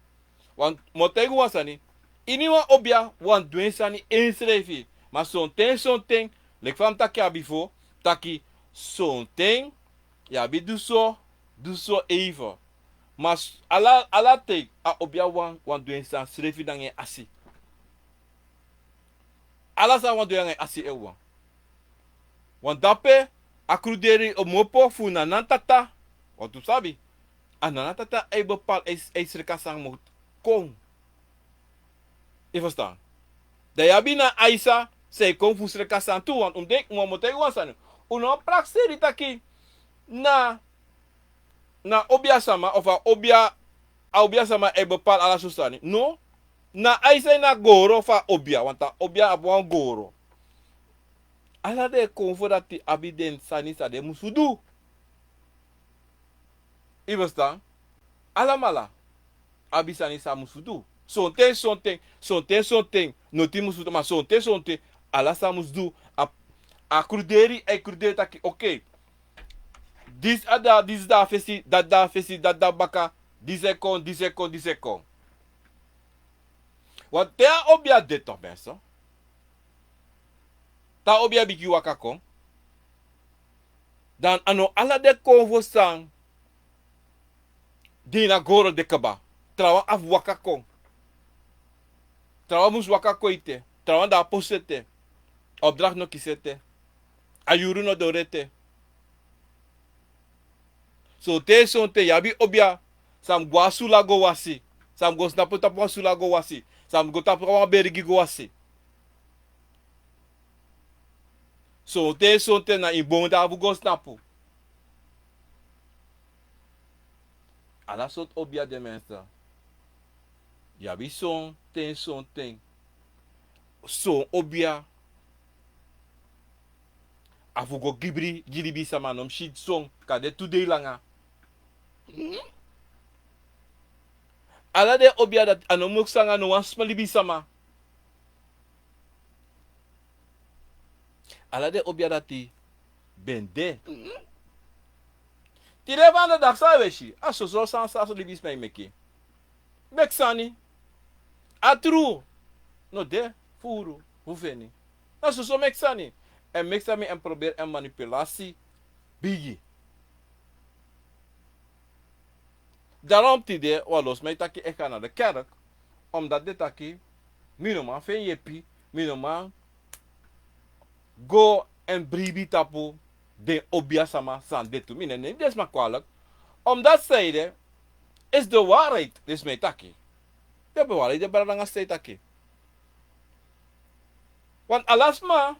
Want mi o taigi un wan sani. Iniwan obia wani du en sani ensrefi. Ma sonten, sonten, leki fa mi taki a bifo, taki sonten, yu abi du so, du so even. Ma s-, ala, ala ten a obia wani, wani du en sani srefi nanga en asi. Ala san a wani du nanga en asi en wawan. Want dape a kruderi o mu opo fu na nan tata. Want un sabi, a na nan tata e bepaal, e, e sreka san mu kon. Yu e ferstan? Dan yu abi na Aisa san e kon fu sreka san tu, want un denki, mi o taigi un wan sani. Un no prakseri taki na na obia sama, of a obia, a obia sama e bepaal ala so sani. No. Na Aisa na goro fu a obia, want a obia abi wan goro. Ala den konfo dati abi den sani san den musu du. Yu e ferstan? Alamala abi sani san a musu du. Sonten, sonten, sonten, sonten, noti musu du, ma sonten, sonten, ala san a musu du, a, a kruderi, a kruderi taki, oké. Disi a de, disi de a fesi, dati de a fesi, dati de a baka, disi e kon, disi e kon, disi e kon. Want te a obia de toch, mensen. Te a obia bigin waka kon. Dan a no ala den konfo san de ini a goro de kaba. Trawan abi fu waka kon. Trawan musu waka kon ete. Trawan de a posu ete. A opdracht no kisi ete. A yuru no doro ete. Sonten, sonten, yu abi obia san mu go a sula go wasi. San mu go snapu tapu wan sula go wasi. San mu go tapu wan berigi go wasi. Sonten, sonten na ini bon de a fu go snapu. Ala sortu obia de, mensen. Yu abi sonten, sonten. Son obia a fu go kibri gi libisama, no mu si son, kan de tu dei langa. Ala den obia dati a no mu meki sani nanga no wan sma libisama. Ala den obia dati ben de. Tide fu anda dati san wi e si, a soso sani san so libisma e meki. Meki sani. A tru. No de furu fu feni. Na soso meki sani. Èn meki sani èn proberi èn manipulasi bigi. Daarom tide wan lo sma e taki e go na de kerk. Omdat den taki, mi no man feni yepi, mi no man go èn bribi tapu den obia sama san de tu. Mi no e nemi den sma kwalijk. Omdat san ede, is de waarheid, den sma e taki. Te ben wala yu de brada nanga sisa e taki. Want ala sma,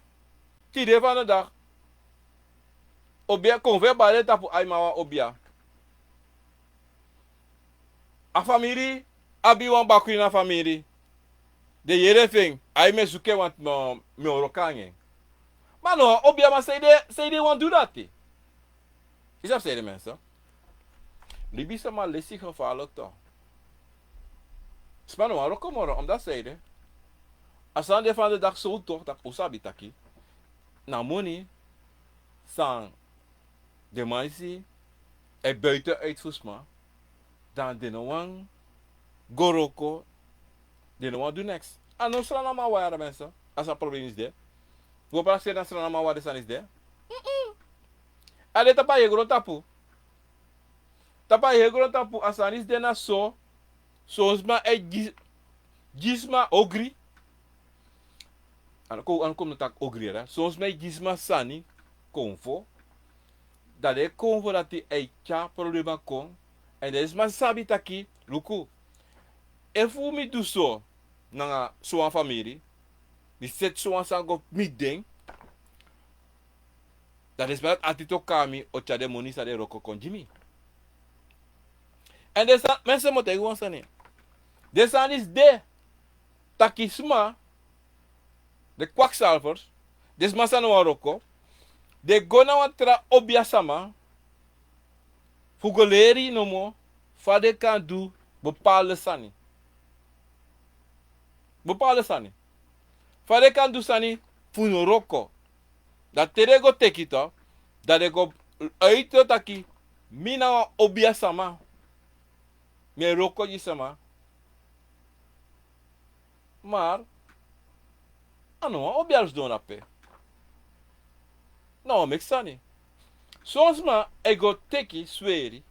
tide fandedag, obia kon fu e bari en tapu aimawan obia. A famiri abi wan baku ini a famiri. Den yere fu en, ai mi e suku en want mi o, mi o wroko nanga en. Ma no wan obia, ma sanede, sanede wani du dati? Yu sabi sanede, mensen? Libisma lesi gevaarlijk toch. Sma no wani wroko moro, omdat sanede, a sani de fandedag so toch, dati un sabi taki na moni san den man disi e buiten uit fu sma, dan den no wani go wroko, den no wani du niks. A no Sranan man wawan, mensen, a san problem disi de. Wi o prakseri na Sranan man wawan den sani disi de. Mm-mm. A de tapu a heri grontapu. Tapu a heri grontapu a sani disi de na so. Son sma e gi, gi sma ogri. A no kon, a no kon mi taki ogri, hè. Son sma e gi sma sani konfo. Dan den konfo dati e tyari problema kon. Èn den sma sabi taki, luku, efu mi du so nanga sowan famiri, mi seti sowan sani go miti den, dan den sma dati o kon na mi, o tyari den moni san den wroko kon gi mi. Èn den sani, mensen, mi o taigi wan sani. Den sani disi de, taki sma, den kwakzalvers, den sma san no wani wroko, den go na wan tra obia sama fu go leri nomo fa den kan du bepaalde sani. Bepaalde sani. Fa den kan du sani fu no wroko. Dan te den go teki tu, dan den go uit taki, mi na wan obia sama. Mi e wroko gi sama. Maar a no wan obia sidon dape. Na wan meki sani. Son sma e go teki sweri,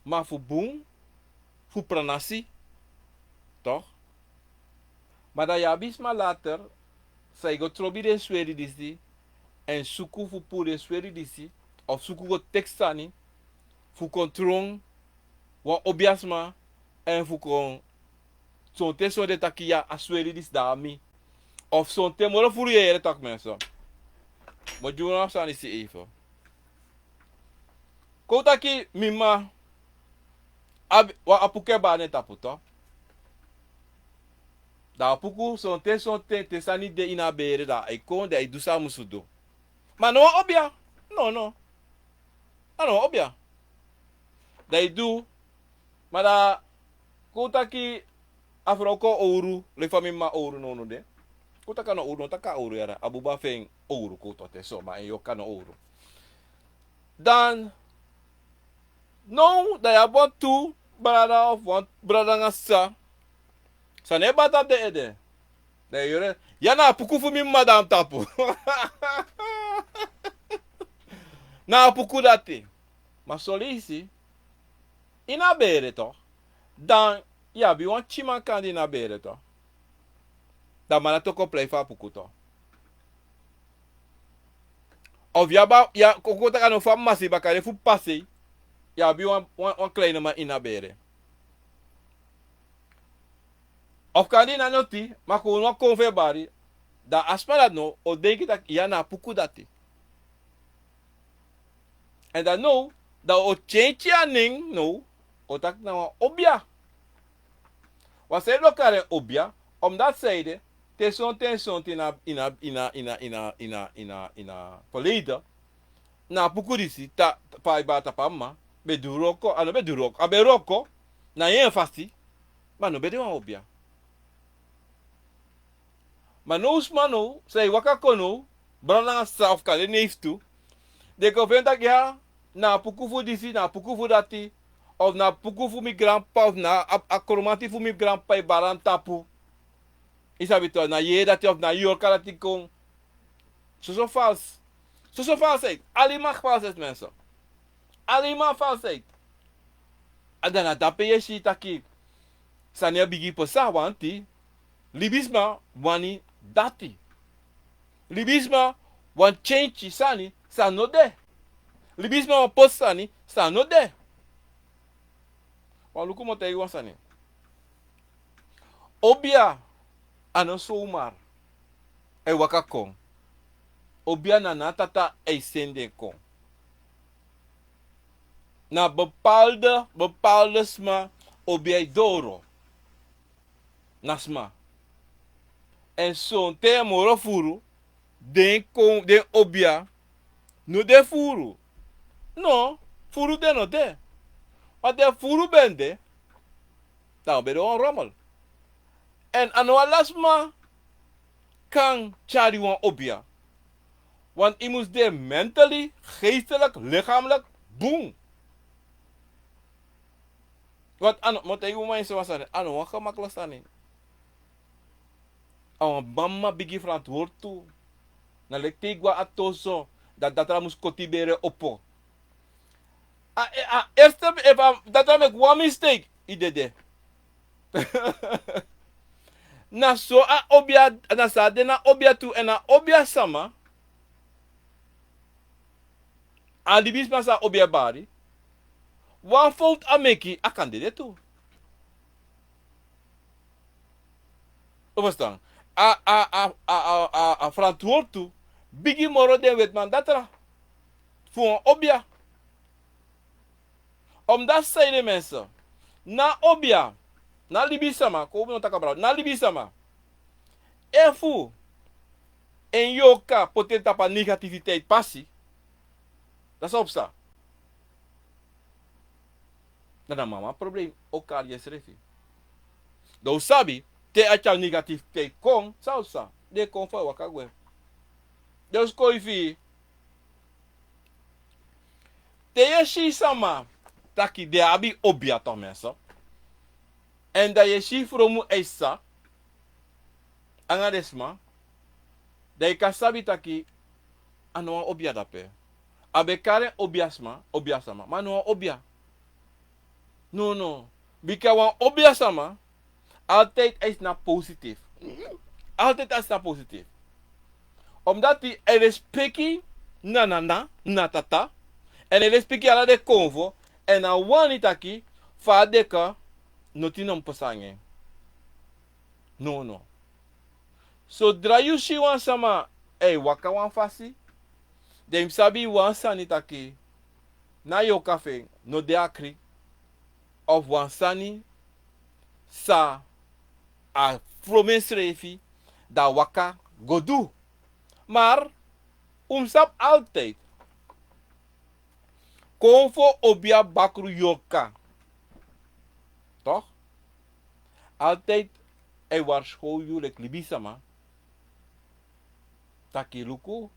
ma fu bun, fu pranasi, toch? Ma dan yu abi sma later san e go trobi den sweri disi, èn suku fu puru den sweri disi, of suku go teki sani fu kon tron wan obia sma, èn fu kon sonten sonten taki ya, a sweri disi de na mi. Of sonten moro furu yere taki, mensen. Mi o gi unu wan sani disi even. Kon taki mi mma abi wan apuku e bari na en tapu, toch. Dan apuku sonten sonten te sani de ini a bere, dan ai kon, dan ai du san a musu du. Ma a no wan obia. No, no. A no wan obia. Dan ai du. Ma dan kon taki a frow kon owru, leki fa mi mma owru nownow de. Kon taki a no owru, no taki a owru yara, a buba fu en owru, kon taki te so, ma en yorka no owru. Dan now, dan yu abi wantu brada of wan brada nanga sisa san no e bari tapu den ede. Dan yu yere, ya na apuku fu mi mma de na mi tapu. Na apuku dati. Ma son leisi, ini a bere, toch, dan yu abi wan pikinman kandi ini a bere, toch. Dan a man dati o kon prei fu apuku, toch. Of yu abi, yu kon taki a no fu a mma sei, bakadei fu p'pa sei, yu abi wan, wan, wan kleine man ini a bere. Of kandi na noti, ma kon wan kon fu e bari, dan a sma dati now o denki taki ya na apuku dati. Èn dan now, dan o tyentyen a nen now, o taki na wan obia. Wan sani e kari en obia, omdat sanede, te sonten sonten ini a, ini a, ini a verleden, na apuku disi, ta, fa a e bari tapu a mma, ben du wroko, a no ben du wroko, a ben wroko na en fasi, ma a no ben de wan obia. Ma now sma now, san e waka kon now, brada nanga sisa of kande neef tu, den kon feni taki ya, na apuku fu disi, na apuku fu dati, of na apuku fu mi granp'pa, of na a, a kromanti fu mi granp'pa e bari na mi tapu. Yu sabi toch, na yeye dati of na yorka dati kon. Soso vals. Soso valsheid. Alleen maar valsheid, mensen. Alleen maar valsheid. Èn dan na dape yu e si taki sani e bigin pasa, want libisma wani dati. Libisma wani tyentyen sani san no de. Libisma wani poti sani san no de. Wan luku, mi o taigi wan sani. Obia, a no somar e waka kon. Obia na na tata e seni den kon. Na bepaalde, bepaalde sma obia e doro. Na sma. Èn sonten moro furu, den kon, den obia, no de furu. No, furu den no de. Ma den furu ben de, dan ben de wan rommel. Èn a no ala sma kan tyari wan obia. Want yu mus de mentally, geestelijk, lichamelijk, bun. Want a no, mi o taigi wan sani, a no wan gemakkelijk sani. A wan mama bigi verantwoord tu. Na leki te yu go na a toso, dan datra mus koti bere opo. A, a, eerste, efu a datra meki wan mistake, yu dede. Na so a obia, na so a de na obia tu, èn a obia sama, a libisma san a obia bari. Wan fowtu a meki, a kan dede tu. Un ferstan? A, a, a, a, a, a, a verantwoord tu bigi moro den wetiman datra fu wan obia. Omdat, saide mensen, na obia, na libisma, kon un no taki a brada, na libisma. Efu en yorka poti en tapu a negativiteit pasi, dan san o psa? Dan na mama problem o kari ensrefi. Dan un sabi, te a tyari negativiteit kon, san o psa? Den kon fu a waka gwe. Den o skoifi. Te yu e si sama taki den abi obia, toch mensen. Èn dan yu e si fromu e sa anga den sma, dan yu kan sabi taki a no wan obia dape. A ben kari en obia sma, obia sama, ma a no wan obia. No, no. Bika wan obia sama, altijd a e si na positief. Altijd a e si na positief. Omdat a e respeki na nana, na tata. Èn a e respeki ala den konfo. Èn a wani taki fa a deka, noti no mus pasa anga en. No, no. Sodra yu si wan sama e waka wan fasi, dan yu mus sabi wan sani taki na yorka fu en no de akri, of wan sani san a fromu ensrefi, dan a waka go du. Maar un mus sabi altijd, konfo, obia, bakru, yorka. Toch? Altijd a e warskow yu leki libisma taki luku.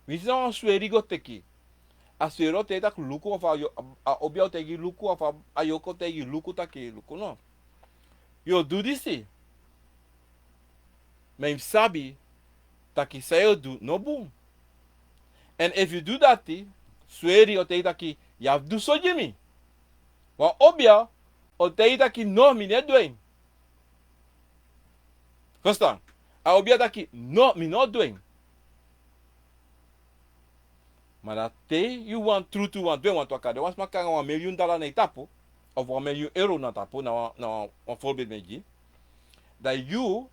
Winsi na wan sweri yu go teki, a sweri o taigi yu taki luku, of a yo-, a obia o taigi yu luku, of a, a yorka o taigi yu luku, taki luku no. Yu o du disi. Ma yu mus sabi taki san yu o du no bun. Èn efu yu du dati, sweri o taigi yu taki yu abi du so gi mi. Wan obia o taigi yu taki no, mi no e du en. Ferstan? A obia taki no, mi no o du en. Ma dan te yu wani trutu, wani du en, wani waka, dan wan sma kan nanga wan miliyun dala na yu tapu, of wan miliyun euro na tapu, na wan, na wan, wan voorbeeld mi e gi. Dan yu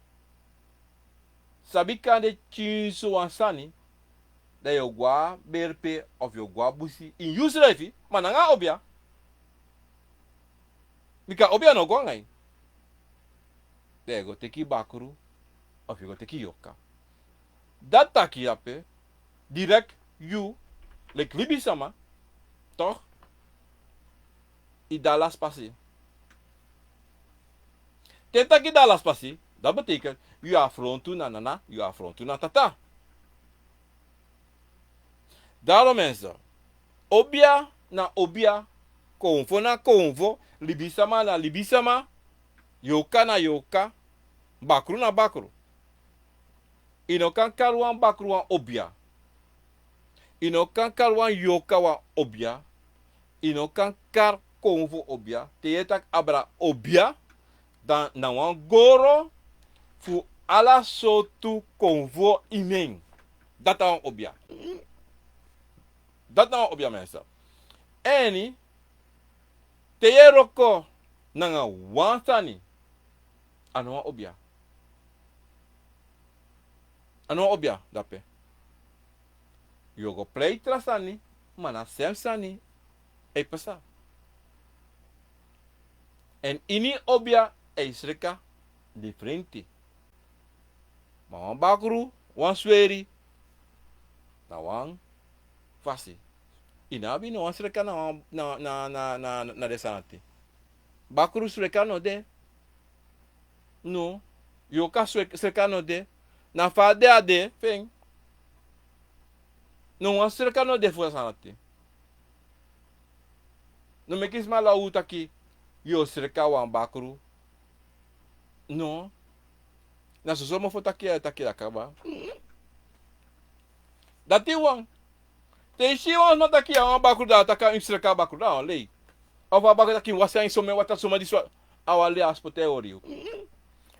sabi kande tyinso wan sani, dan yu o go na berpe of yu o go na busi, ini yusrefi, ma nanga obia. Bika obia no go nanga yu. Dan yu e go teki bakru, of yu e go teki yorka. Dati taki dape, direct yu, leki libisma, toch, yu de na lasi pasi. Te mi taki de na lasi pasi, dat betekent yu e afrontu na nana, yu e afrontu na tata. Daarom mensen, obia na obia, konfo na konfo, libisma na libisma, yorka na yorka, bakru na bakru. Yu no kan kari wan bakru wan obia. Yu no kan kari wan yorka wan obia. Yu no kan kari konfo obia. Te yu e taki abra obia, dan na wan goro fu ala sortu konfo ini en. Dati na wan obia. Dati na wan obia, mensen. Èn te yu e wroko nanga wan sani, A no wan obia. A no wan obia dape. Yu o go prei tra sani, ma na sem sani e pasa. Èn ini obia e sreka difrenti. Ma wan bakru, wan sweri, na wan fasi. I no abi no wan sreka na wan, na, na, na, na, na den sani dati. Bakru sreka no de. No. Yu o kan sreka no de. Na fa a de a de, fu en. No wan sreka no de fu a sani dati. No meki sma law yu taki yu o sreka wan bakru. No. Na soso mofo taki a taki a kaba. Dati wan. Te i si wan sma taki a wan bakru, da a taki a yu sreka bakru, da a wan lei. Of a bakru taki wasi a ini somen watra, somen disi, a wan lei, a spotu e hori yu.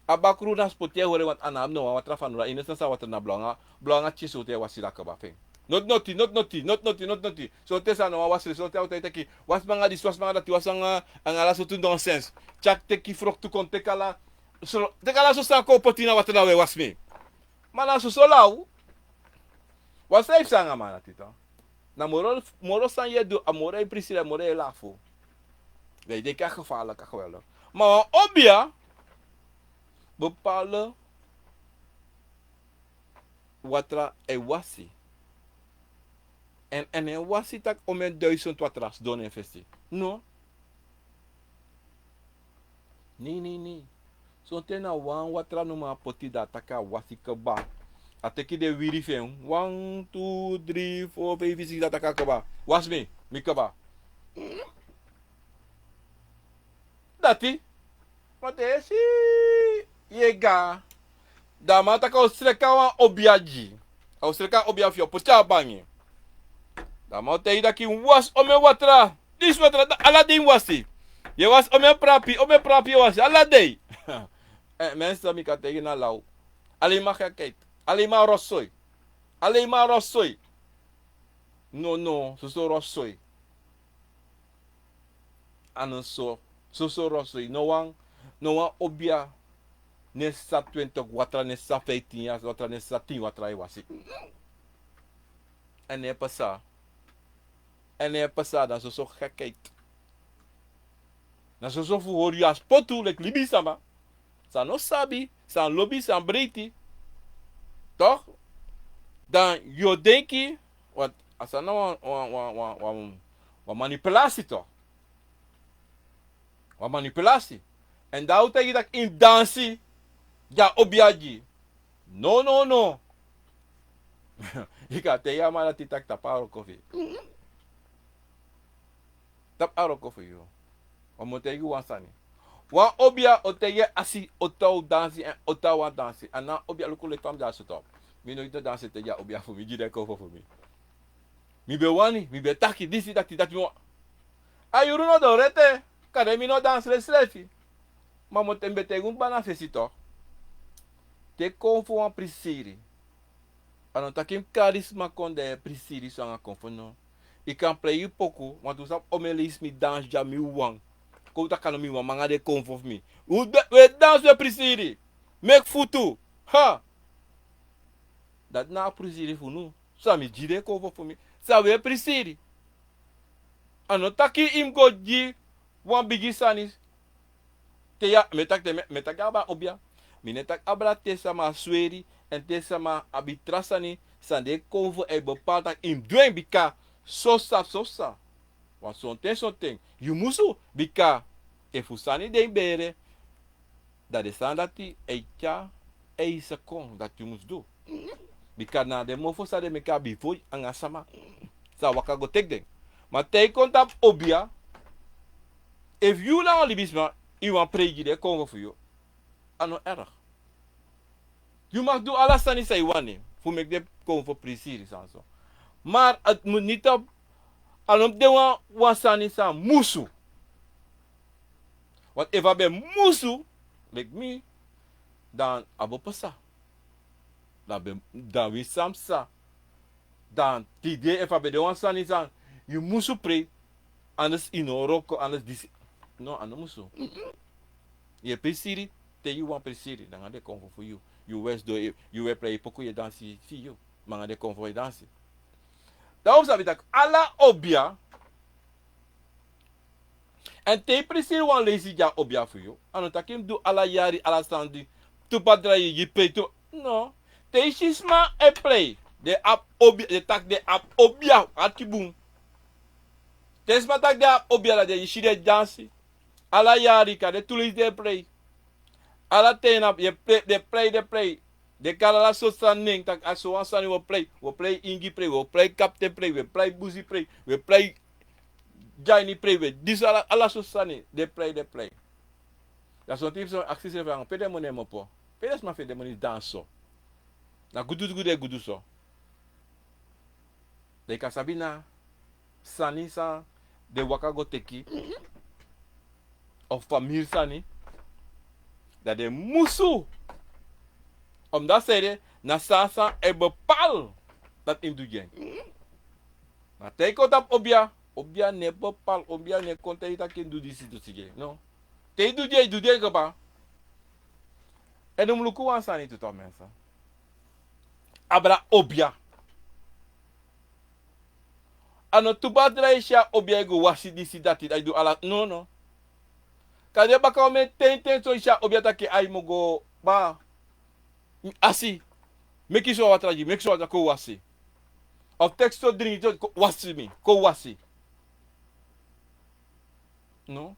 A bakru na spotu e hori, want a no abi no wan watra fanowdu. Ini san sa watra na blanga, blanga tye so te wasi a kaba fu en. Noti noti, noti noti, noti noti, noti noti. So te sa no wan wasi, so te a o taki wasi mi anga disi, wasi mi anga dati, wasi mi anga, anga ala sortu nonsens. Tyari teki froktu kon teki ala, so, teki ala so san kon poti na watra, da we wasi mi. Ma na soso law. Wan sani fu sanga man na tita. Na moro, moro san yu e du, a moro e prisiri, a moro e lafu. Dan yu denki a gevaarlijk, a geweldig. Ma wan obia bepaalde watra e wasi. Èn, èn e wasi taki omeni duizend watra sidon na en fesi. No. Nei, nei, nei. Sonten na wan watra nomo a poti, da a taki a wasi kaba. A teki den wiri fu en. Wan, tu, dri, fo, feifi, siksi, da a taki a kaba. Wasi mi, mi kaba. Dati. Ma te yu si yu e go, da a man taki a o sreka wan obia gi yu. A o sreka obia fu yu, a o poti a bangi. Da a man o taigi yu taki wasi omeni watra. Disi watra, da ala dei mi wasi. Yu e wasi omeni prapi, omeni prapi yu e wasi ala dei. Eh, mensen, mi kan taigi na law. Alleen maar gekheid. Alleen maar rotzooi. Alleen maar rotzooi. No, no, soso rotzooi. A no so, soso rotzooi. No wan, no wan obia no e sa twintig watra, no e sa vijftien yars watra, no e sa tin watra e wasi. Èn e pasa. Èn e pasa, dan soso gekheid. Na soso fu hori yu a spotu leki libisama. San no sabi, san lobi, san breiti. Toch? Dan yu o denki, want a sani na wan, wan, wan, wan, wan, wan manipulasi toch. Wan manipulasi. Èn dan a o taigi yu taki yu mus dansi, gi a obia gi yu. No, no, no. Yu kan taigi a man dati taki tapu a wroko fu yu. Tapu a wroko fu yu. Wan mu taigi wan sani. Wan obia o taigi yu a si o tan o dansi èn o tan wan dansi. A na obia luku leki fa mi dansi o tan. Mi no e dansi, taigi a obia fu mi, gi den konfo fu mi. Mi ben wani, mi ben taki, disi, dati, dati mi wani. A yuru no doro ete, kande mi no dansi srefsrefi. Ma mi o taigi, mi ben taigi un kba na fesi toch. Te konfo wan prisiri. A no taki mi kari sma kon dan yu e prisiri so anga konfo no. Yu kan prei yu poku, want un sabi omeni leisi mi dansi dya mi wan. Kon un taki a no mi wan, mi anga den konfo fu mi. Un de, un e dansi, un e prisiri. Meki futu. Ha! Dati na a prisiri fu unu. San mi gi den konfo fu mi. San un e prisiri. A no taki yu mus go gi wan bigi sani. Te ya, mi e taki te mi, mi e taki abra obia. Mi no e taki abra te sama sweri, èn te sama abi tra sani, san den konfo e bepaal taki yu mus du en bika so sa, so sa. Wan sonten, sonten, yu musu, bika efu sani de ini bere, dan den sani dati e tyari eisen kon dati yu musu du. Bika na den mofo san den meki a bifo yu anga sama sa waka go teki den. Ma te yu kon tapu obia, efu yu na wan libisma, yu wani prei gi den konfo fu yu, a no erg. Yu mag du ala sani san yu wani fu meki den konfo prisiri sani so. Maar het moet niet op, a no mus de wan, wan sani san musu. Want efu a ben musu, leki mi, dan a bo pasa. Dan ben, dan wi san pasa. Dan tide efu a ben de wan sani san yu musu prei, anders yu no o wroko, anders disi. No, a no musu. Yu e prisiri. te yu wani prisiri, nanga den konfo fu yu. Yu wesi doro, yu e prei poku, yu e dansi fi yu. Ma nanga den konfo yu e dansi. Dan un sabi taki ala obia. Èn te yu prisiri wan leisi gi a obia fu yu, a no taki yu mus du ala yari, ala sani di tu padra yu, yu prei tu. No. Te yu si sma e prei, den abi obia, den taki den abi obia, ati bun. Te sma taki den abi obia, dan den, yu si den dansi. Ala yari, kande tu leisi den e prei. Ala ten na, yu e prei, den prei, den prei. Den kari ala sortu sani nen, taki a so wan sani wi o prei. Wi o prei ingi prei, wi o prei kapten prei, wi o prei busi prei, wi o prei dyaini prei, wi o disi ala, ala sortu sani, den prei, den prei. Dan sonten yu mus aksi srefi anga pe den moni e komoto. Pe den sma fu den moni dansi so. Na gudu gudu den gudu so. Dan yu kan sabi na sani san den waka go teki. Of famiri sani. Dan den musu. Omdat san ede, na san san e bepaal dati yu mus du gi en. Ma te yu kon tapu obia, obia no e bepaal, obia no e kon taigi yu taki yu mus du disi, du disi gi en. No. Te yu du gi en, yu du gi en kaba. Èn un mus luku wan sani tu, to, mensen. Abra obia. A no tu padra yu si a obia e go wasi disi dati, a e du ala, no, no. Kande baka wan ten ten so yu si a obia taki a e mu go, ba, asi, meki so watra gi, meki so watra, kon wasi. Of teki so dringi, kon wasi mi, kon wasi. No.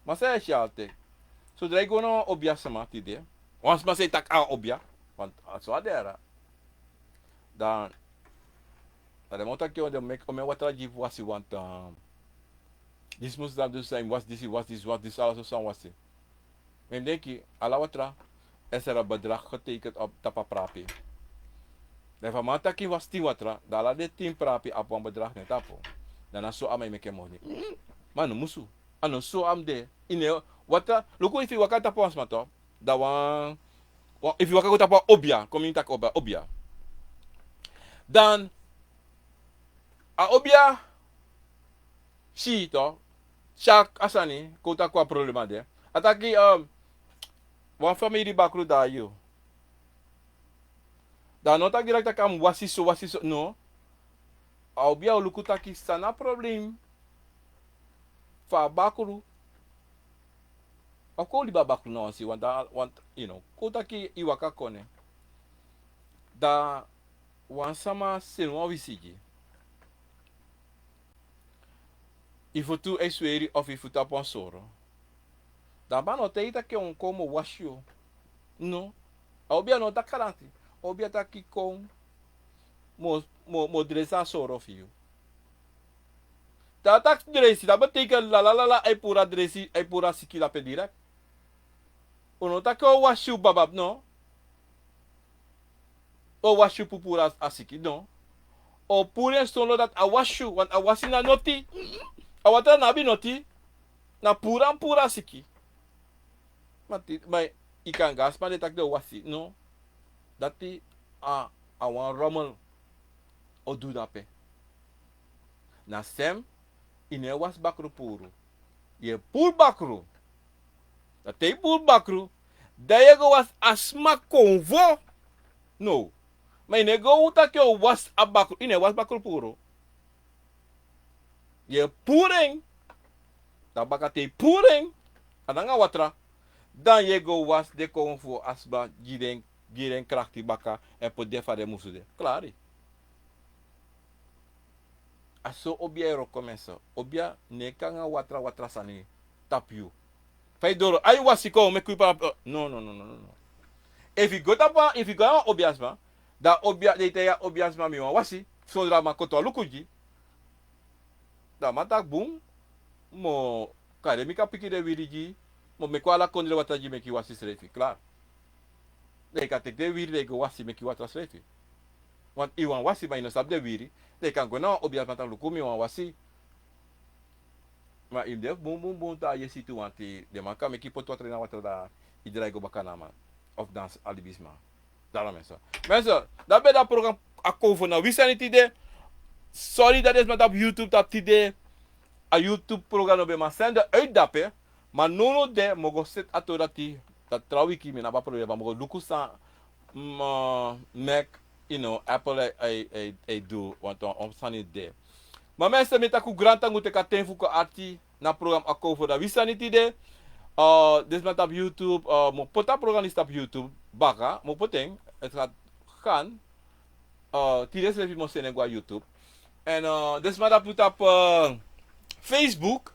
Ma san yu e si altijd. Sodra yu go na wan obia sma tide. Wan sma san e taki a obia. Want a so a de. Dan, dan den man o taki yu, den meki, o meki watra gi fu wasi, want, um, disi musu dan du san, wasi disi, wasi disi, wasi disi, ala so san wasi. Ma mi denki, ala watra, is er een bedrag getekend op tapu a prapi. Dan efu a man taki wasi tin watra, dan ala den tin prapi abi wan bedrag na en tapu. Dan na so a man e meki en moni. Ma a no musu. A no so a mus de. Ini watra, luku, efu yu waka tapu wan sma, to. Dan wan, wan, efu yu waka go tapu wan obia, kon mi taki obia, obia. Dan, a obia si, to, si a sani, kon taki wan problema de. A taki, um, wan famiri bakru dai yu. Dan a no taki direct taki a mus wasi so, wasi so, no. A obia o luku taki san na problem fu a bakru. A kon libi a bakru na wan sei, want, want, you know, kon taki yu waka kon, ne. Dan wan sama seni wan wisi gi yu. Yu futu e sweri of yu futu abi wan soro. Dan a man no taigi yu taki a wan kon mi o wasi yu. No. A obia no taki a dati. A obia taki kon mi o, mi o, mi o dresi a soro fu yu. Te a taki dresi, dati betekent lala, lala, a e puru a dresi, a e puru a siki dape direct. Un no taki a o wasi yu babab, no. A o wasi yu puru a siki, no. A o puru en son lo dati a wasi yu, want a wasi na noti. A watra no abi noti. Na puru a mus puru a siki. Ma te, ma yu kan go a sma di e taki den o wasi, no. Dati a, a wan rommel o du dape. Na sem, yu no e wasi bakru puru. Yu e puru bakru. Dan te yu puru bakru, dan yu e go wasi a sma konfo. No. Ma yu no e go taki yu o wasi a bakru, yu no e wasi bakru puru. Yu e puru en. Dan baka te yu puru en, a nanga watra, dan yu e go wasi den konfo a sma, gi den, gi den krakti baka, èn poti den fa den musu de. Klari. A so obia e wroko, mensen. Obia no e kon nanga watra, watra sani tapu yu. Fa yu doro, a yu wasi, kon meki wi para. No, no, no, no, no, no. Efu yu go tapu, efu yu go na wan obia sma, dan obia, den e taigi a obia sma mi wani wasi, sondro a man koto a luku gi. Dan a man taki bun, mi o kari mi kan piki den wiri gi, mi o meki wan ala kondre watra gi, meki yu wasi srefi, klaar. Dan yu kan teki den wiri, dan yu go wasi, meki yu watra srefi. Want yu wani wasi, ma yu no sabi den wiri, dan yu kan go na wan obia sma taki luku, mi wani wasi. Ma yu mus de bun bun bun te a yesi tu, want den man kan meki yu poti watra ini a watra, dan yu drai go baka na a man. Of dan a libisma. Daarom, mensen. Mensen, dat ben dat program a kon fu na wi sani tide. Sorry dat is maar dat YouTube dat tide. A YouTube program no ben man sende uit dape. Ma nownow de mi o go seti a tori dati dati tra wiki mi no abi a problema, mi go luku san, mm, Mac, you know, Apple e, e, e, e du, want wan, wan sani de. Ma mensen, mi taki un grantangi teki a ten fu kon arki na program Akomfo Dati Wi Sani tide. Uh, den sma tapu YouTube, uh, mi o poti a program disi tapu YouTube baka, mi o poti en, het gaat gaan. Uh, tide srefi mi o seni en go na YouTube. Èn, uh, den sma tapu, tapu, uh, Facebook,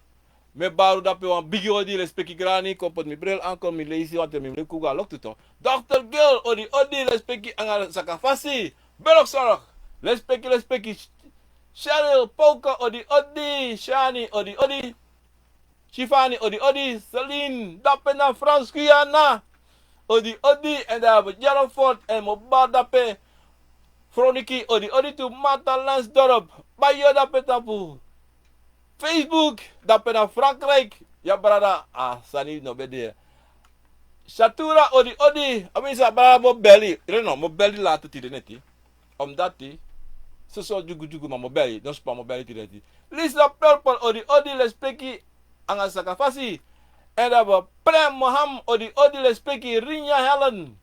mi e bari un dape wan bigi odi, lespeki grani, kon poti mi bril, anko mi leisi, want mi leisi kon go na loktu tu. Dokter Gil, odi odi, lespeki anga sakafasi. Belok Sorok, lespeki, lespeki. Cheryl Pouka, odi odi, Shani, odi odi. Shifani, odi odi, Celine, dape na Frans Guyana. Odi odi, èn dan Jarofort, èn mi o bari dape Froniki, odi odi tu, Marta Lensdorp, Bayo dape tapu Facebook, dape na Frankrijk. Ya brada, a sani no ben de. Shatura, odi odi. A mi sa brada, mi o beli. Yu no, mi o beli lati tide neti. Omdati, soso dyugudyugu, ma mi o beli, no span, mi o beli tide neti. Lisa Purple, odi odi, lespeki anga sakafasi. Èn dan Prem Moham, odi odi, lespeki, Rinja Helen.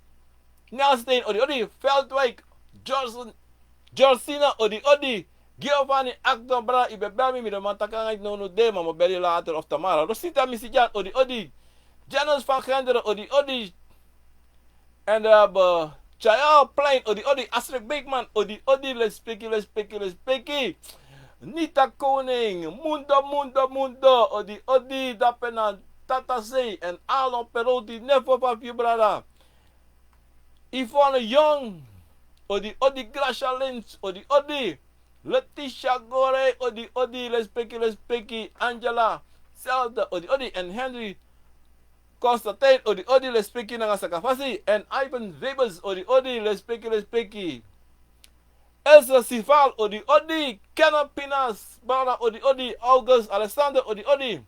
Nelstein, odi odi, Veldwijk, George, Georgina, odi odi. Giovanni, actor, brada, yu ben beli mi, mi no man taki nanga yu nownow de, ma mi o beli yu later of tomorrow. Rosita Misijan, odi odi. Janus van Genderen, odi odi. Èn dan Chaya Plein, odi odi. Astrid Beekman, odi odi, lespeki, lespeki, lespeki. Nita Koning, Mundo, Mundo, Mundo, odi odi, dape na Tata Sei, èn Alon Peroti, nefo fu a fu yu brada. Yvonne Young, odi odi. Gracia Lynch, odi odi. Letitia Gore, odi odi, lespeki, lespeki. Angela Zelda, odi odi. Èn Henry Constantine, odi odi, lespeki nanga sakafasi. Èn Ivan Webers, odi odi, lespeki, lespeki. Elsa Sival, odi odi. Kenneth Pinas, brada, odi odi. August Alexander, odi odi.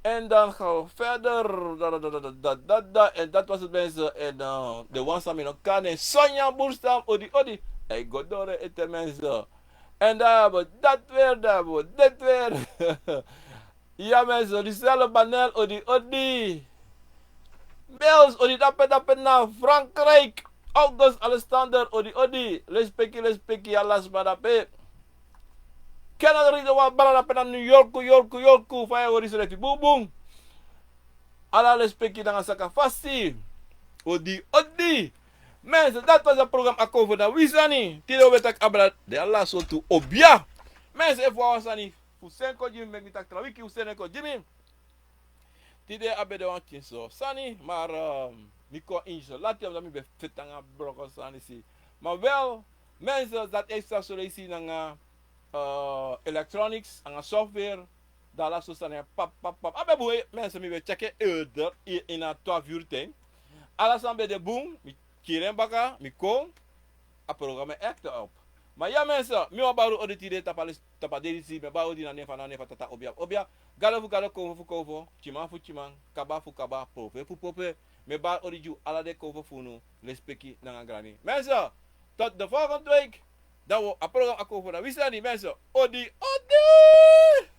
En dan gaan we verder. Da, da, da, da, da, da, da. En dat was het, mensen. En, eh, de wan san mi no kan, Sonja Boerstam, odi odi. Hij gaat door eten, mensen. En daar hebben we dat weer, daar hebben we dit weer. Ja, mensen, Lucelle Banel, odi odi. Bells, odi dape dape na Frankrijk. August Alexander, odi odi. Lespeki, lespeki, ala sma dape. Kenneth Ridwan, brada, dape na New York, York, York. Fa yu e hori srefi, bun bun. Ala lespeki nanga sakafasi. Odi odi. Mensen, dat was het programma Akomfo Dati Wi Sani. Tide un ben taki abra den ala sortu obia. Mensen, efu wan sani fu seni kon gi mi, meki mi taki tra wiki un seni kon gi mi. Tide a ben de wan pikinso sani, maar, ehm, mi kon ini so lati, omdat mi ben feti nanga broko sani si. Maar wel, mensen, dati e psa so leisi nanga, eh, electronics, nanga software, dan ala so sani pap, pap, pap. A ben bun, mensen, mi ben check en eerder, i-, ini a twaalf uur ten. Ala sani ben de bun, mi kiri en baka, mi kon, a programma e ekte op. Ma ya, mensen, mi wan bari un odi tide tapu a les-, tapu a dei disi, mi e bari un odi na nen fu, na nen fu Tata Obia, Obia. Gado fu gado, Konfo fu konfo, Tyiman fu Tyiman, Kaba fu kaba, Pope fu pope. Mi e bari odi gi un ala den konfo fu unu, lespeki nanga grani. Mensen, tot de volgende week. Dan wi o, a programma Akomfo Dati Wi Sani, mensen. Odi, odi!